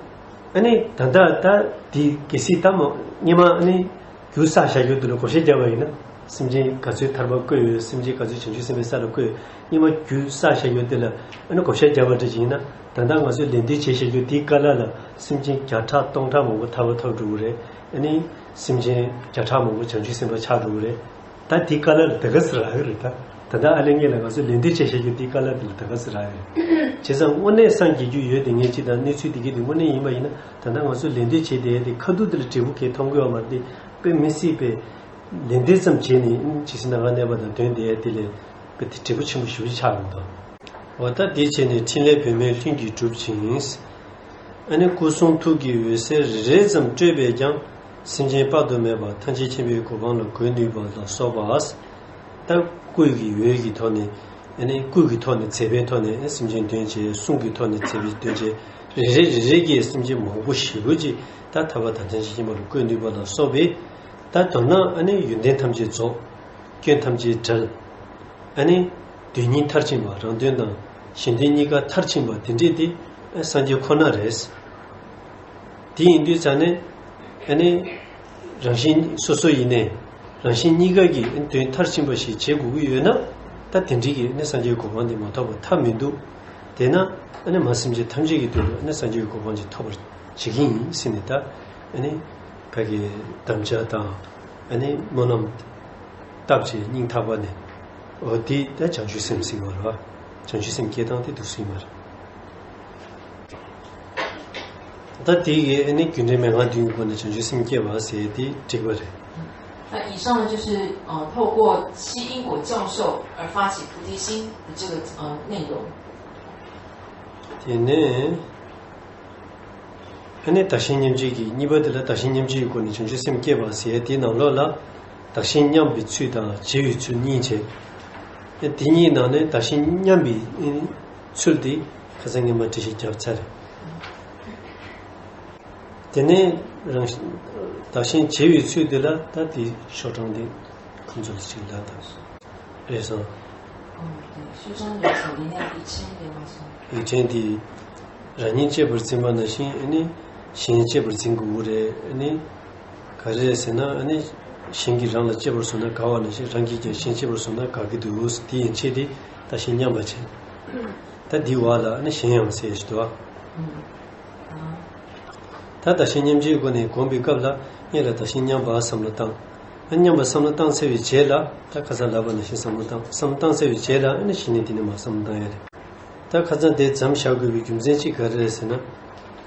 ཨ་ནི་ད་ལྟ་ད་འདི་གལ་སྲིད་ད་མ་སྔོན་མ་ཨ་ནི་རྒྱུ་བསགས་བཞག་རྒྱུ་དེ་ལ་བགོ་བཤའ་བརྒྱབ་པ་ཡིན་ན། སེམས་ཅན་ག་ཚོད་ཐར་པ་བཀོད་ཡོད། སེམས་ཅན་ག་ཚོད་བྱང་ཆུབ་སེམས་དཔའི་ས་ལ་བཀོད་ཡོད། སྔོན་མ་རྒྱུ་བསགས་བཞག་རྒྱུ་དེ་ལ་ཨ་ནི་བགོ་བཤའ་བརྒྱབ་པ་འདྲ་ཅིག་ཡིན་ན། ད་ལྟ་ང་ཚོས་ལན་འདེབས་བྱེད་བཞག་རྒྱུ་དེའི་བཀའ་སློབ་ལ་སེམས་ཅན་བརྒྱ་ཕྲག་སྟོང་ཕྲག་མང་པོ་ཐར་པ་ཐོབ་འགྲོ་གི་རེད། ཨ་ནི་སེམས་ཅན་བརྒྱ་ཕྲག་མང་པོ་བྱང་ཆུབ་སེམས་དཔའ་ཆགས་འགྲོ་གི་རེད། ད་དེའི་བཀའ་སློབ་ལ་ད་ག་ཚོད་རག་གི་རེད། ད་ད་ལྟ་ཨ་ལས་ངེད་ལ་ང་ཚོས་ལན་འདེབས་བྱེད་བཞག་རྒྱུ་དེའི་བཀའ་སློབ་དེ་ལ་ད་ག་ཚོད་རག་གི་རེད། བྱས་ཙང་དངོས་གནས་སངས་རྒྱས་རྒྱུ་ཡོད་དེ་ངེས་ཅིག་དང་། གནས་ཚུལ་དེ་གའི་དེ་དངོས་གནས་ཡིན་པ་ཡིན་ན། ད་ལྟ་ང་ཚོས་ལན་འདེབས་བྱེད་བསྡད་དེ་ཁ་ཐུག་དེ་ལ་འབྲས་བུ་གས་མཐོང་གི་ཡོད་མ་རེད་དེ། དཔེ་མི་སྲིད་པའི་ལན་འདེབས་ཙམ་བྱས་ནས་ཇི་སྲིད་ནམ་མཁའ་གནས་པ་དང་དོན་དེ་དེ་ལས་དཔེ་དེ་འབྲས་བུ་ཆེན་པོ་ཞེ་པོ་ཅིག་ཆགས་ཡོང་དང་། འོ་ད་དེ་བྱས་ནས་ཕྲིན་ལས་བུད་མེད་ལྷུན་གྱིས་གྲུབ་ཅིང་། ཨ་ནི་སྐུ་གསུང་ཐུགས་ཀྱི་འོད་ཟེར་རེ་རེ་ཙམ་སྤྲོས་པས་ཀྱང་། སེམས་ཅན་དཔག་ཏུ་མེད་པ་ཐམས་ཅད་མཁྱེན་པའི་གོ་འཕང་ལ་འགོད་ནུས་པ་ལ་སོགས་པ། ད་སྐུ་ཡི་འོད་ཀྱི་ཐོག་ནས། ཨ་ནི་སྐུ་གི་ཐོག་ནས་མཛད་པའི་ཐོག་ནས་སེམས་ཅན་དོན་བྱེད། གསུང་གི་ཐོག་ནས་མཛད་པའི་དོན་བྱེད། རེ་རེ་རེ་རེ་གིས་སེམས་ཅན་མང་པོ་ཞེ་པོ་ཅིག་ད་ཐར་པ་དང་ཐམས་ཅད་མཁྱེན་པ་ལ་བཀོད་ནུས་པ་ལ་སོགས་པའི། ད་མདོར་ན་ཨ་ནི་ཡོན་ཏན་ཐམས་ཅད་རྫོགས། སྐྱོན་ཐམས་ཅད་བྲལ། ཨ་ནི་དོན་གཉིས་མཐར་ཕྱིན་པ། རང་དོན་དང་གཞན་དོན་གཉིས་ཀ་མཐར་ཕྱིན་པ་དེ་འདྲས་དེ་སངས་རྒྱས་ཁོ་ན་རེད། དེ་ཡིན་དུས་ཙ་ནས་ཨ་ནི་རང་གཞན་སོ་སོ་ཡིན་ནའི་རང་གཞན་གཉིས་ཀ་གི་དོན་མཐར་ཕྱིན་པ་ཞིག་བྱེད་དགོས་ཀྱི་ཡོད་ན། ད་དེ་འདྲའི་གི་ཨ་ནི་སངས་རྒྱས་གོ་འཕང་དེ་མ་ཐོབ་པ་ཐབས་མི་འདུག་དེས་ན་ཨ་ནི་མ་སེམས་ཅན་ཐམས་ཅད་ཀྱི་དོན་དུ་ཨ་ནི་སངས་རྒྱས་ཀྱི་གོ་འཕང་ཅིག་ཐོབ་པར་བྱེད་ཀྱི་ཡིན་ཟེར་ནས། ད་ཨ་ནི་ཕ་གི་དམ་བཅའ་དང་ཨ་ནི་སྨོན་ལམ་བཏབ་བྱས་སྙིང་ཐག་པ་ནས། འོ་དེ་ད་བྱང་ཆུབ་སེམས་ཟེར་བ་རེད་བ། བྱང་ཆུབ་སེམས་སྐྱེ་སྟངས་དེ་འདུག་སེ་ཡིན་པ་རེད། ད་དེ་གའི་ཨ་ནི་རྒྱུ་འབྲས་མན་ངག་བདུན་གྱི་སྒོ་ནས་བྱང་ཆུབ་སེམས་སྐྱེ་བ་ཟེར་དེ་འགྲིག་པ་རེད། 那以上呢，就是呃，透过七因果教授而发起菩提心的这个呃内容。 དེ་ནས་ཨ་ནི་བདག་གཞན་མཉམ་བརྗེ་གི་གཉིས་པ་དེ་ལ། བདག་གཞན་མཉམ་བརྗེའི་སྒོ་ནས་བྱང་ཆུབ་སེམས་སྐྱེ་བ་ཟེར་དེའི་ནང་ལོགས་ལ། བདག་གཞན་མཉམ་པའི་ཚུལ་དང་བརྗེ་བའི་ཚུལ་གཉིས་བྱས། དེ་གཉིས་ནང་ནས་བདག་གཞན་མཉམ་པའི་ཚུལ་དེ་ཁ་སང་ངས་མར་འགྲེལ་བཤད་བརྒྱབ་ཚར་རེད། དེ་ནས་རང་བདག་གཞན་བརྗེ་བའི་ཚུལ་དེ་ལ། ད་དེ་ཤོག་གྲངས་དེ་ཁོང་ཚོ་ལ་ཅིག་ལབ་དང་། རེད་སོང་། 哦，对，书中有所提那一千点嘛，是吗？ ཡིག་ཕྲེང་དེ། རང་ཉིད་གཅེས་པར་འཛིན་པ་ནང་བཞིན་ཨ་ནི་གཞན་གཅེས་པར་འཛིན་དགོས་ཀྱི་རེད། ཨ་ནི་ག་རེ་རེད་ཟེར་ན། ཨ་ནི་གཞན་གྱིས་རང་ལ་གཅེས་པར་བཟུང་ན་དགའ་བ་ནང་བཞིན། རང་གིས་ཀྱང་གཞན་གཅེས་པར་བཟུང་ན་དགའ་གི་འདུག་དེ་ཡན་ཆད་དེ་བདག་གཞན་མཉམ་པ་བྱས། ད་འདི་བར་ལ་ཨ་ནི་གཞན་ཡང་ཟེར་ཞིག་འདུག་ཨ། ད་བདག་གཞན་མཉམ་བརྗེའི་སྒོ་ནས་སྒོམ་པའི་སྐབས་ལ། སྔོན་ལ་བདག་གཞན་མཉམ་པ་བསམ་བློ་བཏང་། ཨ། མཉམ་པ་བསམ་བློ་བཏང་ཚར་བའི་རྗེས་ལ། ད་ཁ་སང་ལབ་པ་ནང་བཞིན་བསམ་བློ་བཏང་། བསམ་བློ་བཏང་ཚར་བའི་རྗེས་ལ་ཨ་ནི་གཞི་ནས་དེ་ནས་མར་བསམ་བློ་བཏང་ཡ་རེད། ད་ཁ་སང་དེ་མཚམས་བཞག་དགོས་པའི་རྒྱུ་མཚན་གཅིག་ག་རེ་རེད་ཟེར་ན།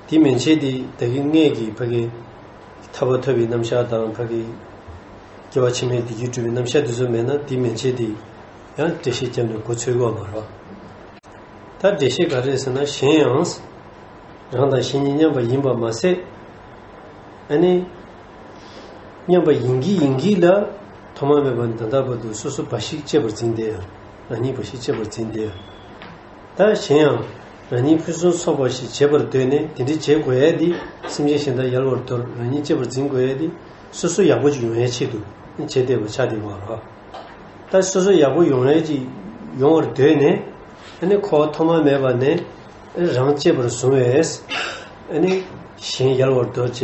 དེ་མན་ཆད་དེ་ད་གིན་སྔོན་གྱི་ཕ་གི་ཐར་པ་ཐོབ་པའི་རྣམ་གཞག་དང་། ཕ་གི་སྐྱེ་བ་ཕྱི་མའི་བདེ་སྐྱིད་སྒྲུབ་པའི་རྣམ་གཞག་དེ་ཚོ་མེད་ན། དེ་མན་ཆད་དེ་ཡང་འགྲེལ་བཤད་བརྒྱབ་ནས་མགོ་ཚོས་དགོས་པ་མ་རེད་བ། ད་འགྲེལ་བཤད་ག་རེ་རེད་ཟེར་ན། གཞན་ཡང་རང་དང་གཞན་གཉིས་མཉམ་པ་ཡིན་པ་མ་ཟད། ཨ་ནི་མཉམ་པ་ཡིན་གྱི་ཡིན་གྱི་ལ། ཐོག་མ་མེད་པ་ནས་ད་ལྟ་བར་དུ་སོ་སོ་འབའ་ཞིག་གཅེས་པར་འཛིན་བསྡད་ཡོད། རང་ཉིད་འབའ་ཞིག་གཅེས་པར་འཛིན་བསྡད་ཡོད། ད་གཞན་ཡང་རང་ཉིད་ཕུན་སུམ་ཚོགས་པ་ཞིག་བྱེད་པར་འདོད་ནས། དེ་འདྲ་བྱེད་དགོས་ཡ་དེ། སེམས་ཅན་གཞན་དག་ཡལ་བར་དོར། རང་ཉིད་གཅེས་པར་འཛིན་དགོས་ཡ་དེ། སོ་སོ་ཡག་པོ་ཅིག་ཡོང་ཡའི་ཆེད་དུ་བྱས་བསྡད་པ་ཆགས་བསྡད་ཡོད་རེད། ད་སོ་སོ་ཡག་པོ་ཡོང་ཡ་ཅིག་ཡོང་བར་འདོད་ནས། ཨ་ནི་འཁོར་བ་ཐོག་མ་མེད་པ་ནས་རང་གཅེས་པར་བཟུང་བས། ཨ་ནི་གཞན་ཡལ་བར་དོར་བྱས་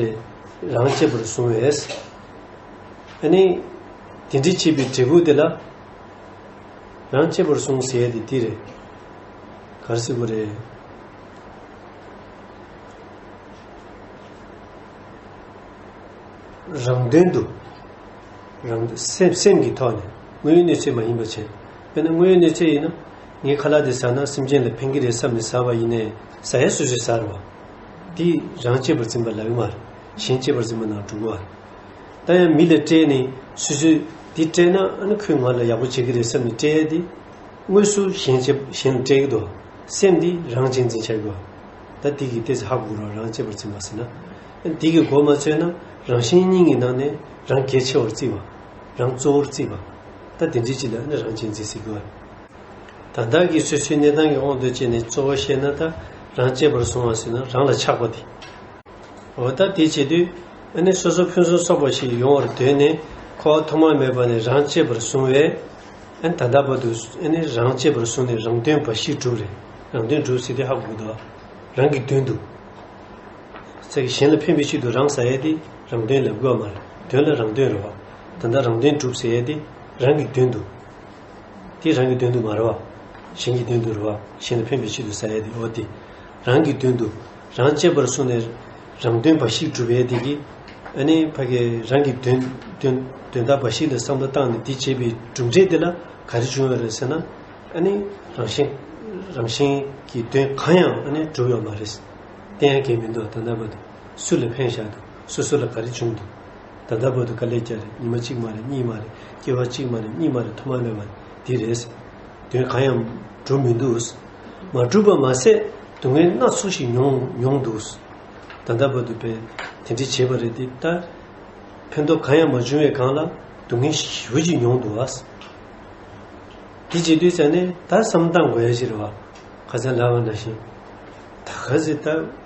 རང་གཅེས་པར་བཟུང་བས། ཨ་ནི་དེ་འདྲ་བྱས་པའི་འབྲས་བུ་དེ་ལ་རང་གཅེས་པར་བཟུང་ཟེར་ཡ་དེ་འདི་རེད། ག་རེ་ཟེར་དགོས་རེད། རང་དོན་དུ། རང་སེམས་སེམས་ཀྱི་ཐོག་ནས། དངོས་ཡོད་གནས་ཚུལ་མ་ཡིན་པ་བྱས། དཔེར་ན་དངོས་ཡོད་གནས་ཚུལ་ཡིན་ན། ངས་ཁ་ལག་དེ་ཟ་ན་སེམས་ཅན་ལ་ཕན་གྱི་རེད་བསམ་ནས་ཟ་བ་ཡིན་ནའི། ཟ་ཡ་སོ་སོས་ཟ་རེད་བ། དེ་རང་གཅེས་པར་འཛིན་པ་ལབ་ཀྱི་མ་རེད། གཞན་གཅེས་པར་འཛིན་པ་ནང་འགྲོ་གི་མ་རེད། ད་ཡང་མི་ལ་སྤྲད་ནས་སོ་སོས་དེ་སྤྲད་ན་ཨ་ནི་ཁོས་ང་ལ་ཡག་པོ་བྱེད་ཀྱི་རེད་བསམ་ནས་སྤྲད་ཡ་དེ། དངོས་སུ་གཞན་གཅེས་གཞན་ལ་སྤྲད་ཀྱི་འདུག་སེམས་འདི་རང་གཅེས་འཛིན་བྱ་དགོས། ད་འདི་གི་ཏོག་ཙམ་ཧ་གོ་རོགས། རང་གཅེས་པར་འཛིན་པ་ཟེར་ན། འདི་གི་མགོ་མ་ཚོས་ན་རང་གཞན་གཉིས་ཀྱི་ནང་ནས་རང་གལ་ཆེ་བར་བརྩི་བ། རང་གཙོ་བོར་བརྩི་བ། ད་དེ་འདྲའི་ཅིག་ལ་ནི་རང་གཅེས་འཛིན་ཟེར་དགོས། ད་ལྟ་གི་སོ་སོའི་གནས་སྟངས་ཀྱི་དབང་དུ་བྱས་ནས་གཙོ་བོ་བཤད་ན། ད་རང་གཅེས་པར་བཟུང་བ་ཟེར་ན་རང་ལ་ཆགས་པ་དེ། འོ་ད་དེ་བྱེད་དུས་ཨ་ནི་སོ་སོ་ཕུན་སུམ་ཚོགས་པ་ཞིག་ཡོང་བར་འདོད་ནས། འཁོར་བ་ཐོག་མ་མེད་པ་ནས་རང་གཅེས་པར་བཟུང་བས། ཨ་ནི་ད་ལྟ་བར་དུ་ཨ་ནི་རང་གཅེས་པར་བཟུང་ནས་རང་དོན་འབའ་ཞིག་སྒྲུབ་རེད། རང་དོན་སྒྲུབ་ཟེར་དེ་ཧ་གོ་གི་འདུག་རང་གི་དོན་དུ། ཚེ་གཞན་ལ་ཕན་པའི་ཆེད་དུ་རང་ཟ་ཡས་དེ་རང་དོན་ལབ་དགོས་པ་མ་རེད། དོན་ལ་རང་དོན་རེད་བ། ད་ལྟ་རང་དོན་སྒྲུབ་ཟེར་ཡས་དེ་རང་གི་དོན་དུ། དེ་རང་གི་དོན་དུ་མ་རེད་བ། གཞན་གྱི་དོན་དུ་རེད་བ། གཞན་ལ་ཕན་པའི་ཆེད་དུ་ཟ་ཡས་དེ་འོ་དེ། རང་གི་དོན་དུ་རང་གཅེས་པར་བཟུང་ནས་རང་དོན་འབའ་ཞིག་སྒྲུབ་ཡས་དེ་གི། ཨ་ནི་ཕ་གི་རང་གི་དོན་དོན་དོན་དག་འབའ་ཞིག་ལ་བསམ་བློ་བཏང་ནས་དེ་བྱེད་པའི་གྲུབ་འབྲས་དེ་ལ་ག་རེ་བྱུང་ཡོད་རེད་ཟེར་ན། ཨ་ནི་རང་བཞིན་རང་བཞིན་གྱི་དོན་གང་ཡང་ཨ་ནི་གྲུབ་ཡོད་མ་རེད། བསྟན་ཡ་གལ་མི་འདུག་ད་ལྟ་བར་དུ་སུ་ལ་ཕན་བཞག་འདུག་སོ་སོ་ལ་ག་རེ་བྱུང་འདུག་ད་ལྟ་བར་དུ་དཀའ་ལས་བརྒྱབ་རེད། ཉི་མ་གཅིག་མ་རེད། གཉིས་མ་རེད། སྐྱེ་བ་གཅིག་མ་རེད། གཉིས་མ་རེད། ཐོག་མ་མེད་པ་འདི་རེད། དོན་གང་ཡང་འགྲུབ་མི་འདུག་མ་འགྲུབ་པ་མ་ཟད་སྡུག་བསྔལ་སྣ་ཚོགས་ཤིག་མྱོང་མྱོང་འདུག་ད་ལྟ་བར་དུ་བས་དེ་འདྲ་བྱས་པ་རེད་དེ། ད་ཕན་ཐོགས་གང་ཡང་མ་བྱུང་བའི་སྒང་ལ་སྡུག་བསྔལ་ཞེ་པོ་ཅིག་མྱོང་འདུག་ཨ། དེ་བྱེད་དུས་ཙ་ནས་ད་བསམ་བཏང་དགོས་ཡ་ཞིག་རེད་བ། ཁ་སང་ལབ་པ་ནང་བཞིན། ད་ག་ཚོད་ད།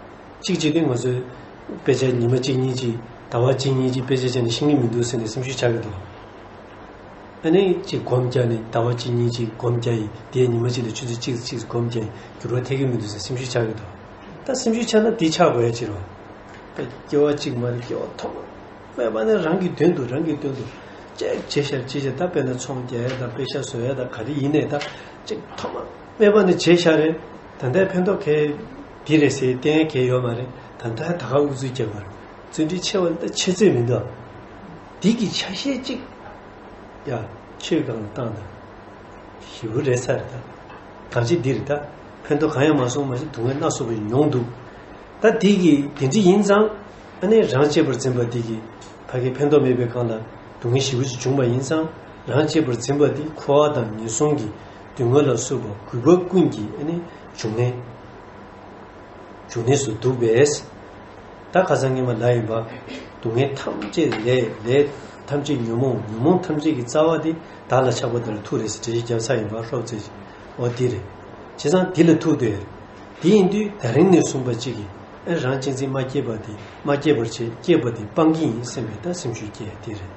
གཅིག་བྱེད་དུས་ང་ཚོས་དཔེ་ཆ་ཉི་མ་གཅིག་གཉིས་གཅིག་ཟླ་བ་གཅིག་གཉིས་གཅིག་དཔེ་ཆ་བྱས་ནས་ཤེས་ཀྱི་མི་འདུག་ཟེར་ནས་སེམས་ཤུགས་ཆག་གི་འདུག་ཨ་ནི་གཅིག་སྒོམ་རྒྱག་ནས་ཟླ་བ་གཅིག་གཉིས་གཅིག་སྒོམ་རྒྱག་ཡིན་དེ་ཉི་མ་གཅིག་ལ་ཆུ་ཚོད་གཅིག་གཅིག་སྒོམ་རྒྱག་ཡིན་འགྱུར་བ་ཐེབས་ཀྱི་མི་འདུག་ཟེར་སེམས་ཤུགས་ཆག་གི་འདུག་ད་སེམས་ཤུགས་ཆག་ན་དེ་ཆག་དགོས་ཡ་ཅི་རེད་བ། ད་སྐྱེ་བ་གཅིག་མ་རེད། སྐྱེ་བ་ཐོག་མ་མེད་པ་ནས་རང་གི་དོན་དུ་རང་གི་དོན་དུ་ཅེས་བྱས་ཤར་ཅེས་བྱས། ད་དཔེར་ན་ཚོང་རྒྱག་ཡ་དང་དཔེ་ཤ་བཟོ་ཡ་དང་ག་རེ་ཡིན་ནས་ད་ཅིག་ཐོག་མ་མེད་པ་ནས་བྱས་ཤར་རེད། ད་ལྟའི་ཕན་ཐོགས་གལ་འདི་རེད་ཟེར་བསྟན་གལ་ཡོད་མ་རེད། ད་ལྟ་ད་ག་ཨུ་ཚུགས་རྒྱག་པར་བརྩོན་འགྲུས་ཆེ་བ་ད་ཆེ་ཚོད་མི་འདུག་འདི་གི་ཆ་ཤས་གཅིག་ཡ་ཆོས་སྒང་ལ་བཏང་དང་། ཞེ་པོ་རེད་ས་རེད་ད། གང་ཅི་འདིར་ད། ཕན་ཐོགས་གང་ཡང་མ་སོང་མ་གཞི་སྡུག་བསྔལ་སྣ་ཚོགས་པ་ཞིག་མྱོང་འདུག་ད་འདི་གི་དེ་འདྲ་ཡིན་ཙང་། ཨ་ནི་རང་གཅེས་པར་འཛིན་པ་འདི་གི་ཕ་གི་ཕན་ཐོགས་མེད་པའི་སྒང་ལ་སྡུག་བསྔལ་ཞེ་པོ་ཅིག་བྱུང་བ་ཡིན་ཙང་། རང་གཅེས་པར་འཛིན་པ་འདི་འཁོར་བ་དང་ངན་སོང་གི་སྡུག་བསྔལ་ལ་སོགས་པ་རྒུད་པ་ཀུན་གྱི་ཨ་ནི་འབྱུང་གནས། འབྱུང་གནས་སུ་འདུག་པས། ད་ཁ་སང་ངས་མ་ལབ་ཡིན་པ། སྡུག་བསྔལ་ཐམས་ཅད་ལས། ལས་ཐམས་ཅད་ཉོན་མོངས། ཉོན་མོངས་ཐམས་ཅད་ཀྱི་རྩ་བ་དེ་བདག་ལ་ཆགས་པ་དེ་ལ་ཐུག་རེད་ཟེར་འགྲེལ་བཤད་བརྒྱབ་ཚར་ཡིན་པ། ཧྲོབ་ཙེ་ཅིག་འོ་དེ་རེད། བྱས་ཙང་འདི་ལ་ཐུག་དེ། དེ་ཡིན་དུས་ད་རིང་ནས་བཟུང་པ་གཅིག་གིས་ཨེ་རང་གཅེས་འཛིན་མ་སྐྱེས་པ་དེ་མ་སྐྱེས་པར་བྱེད། སྐྱེས་པ་དེ་སྤང་གི་ཡིན་བསམ་པའི་ད་སེམས་ཤུགས་སྐྱེ་དེ་རེད།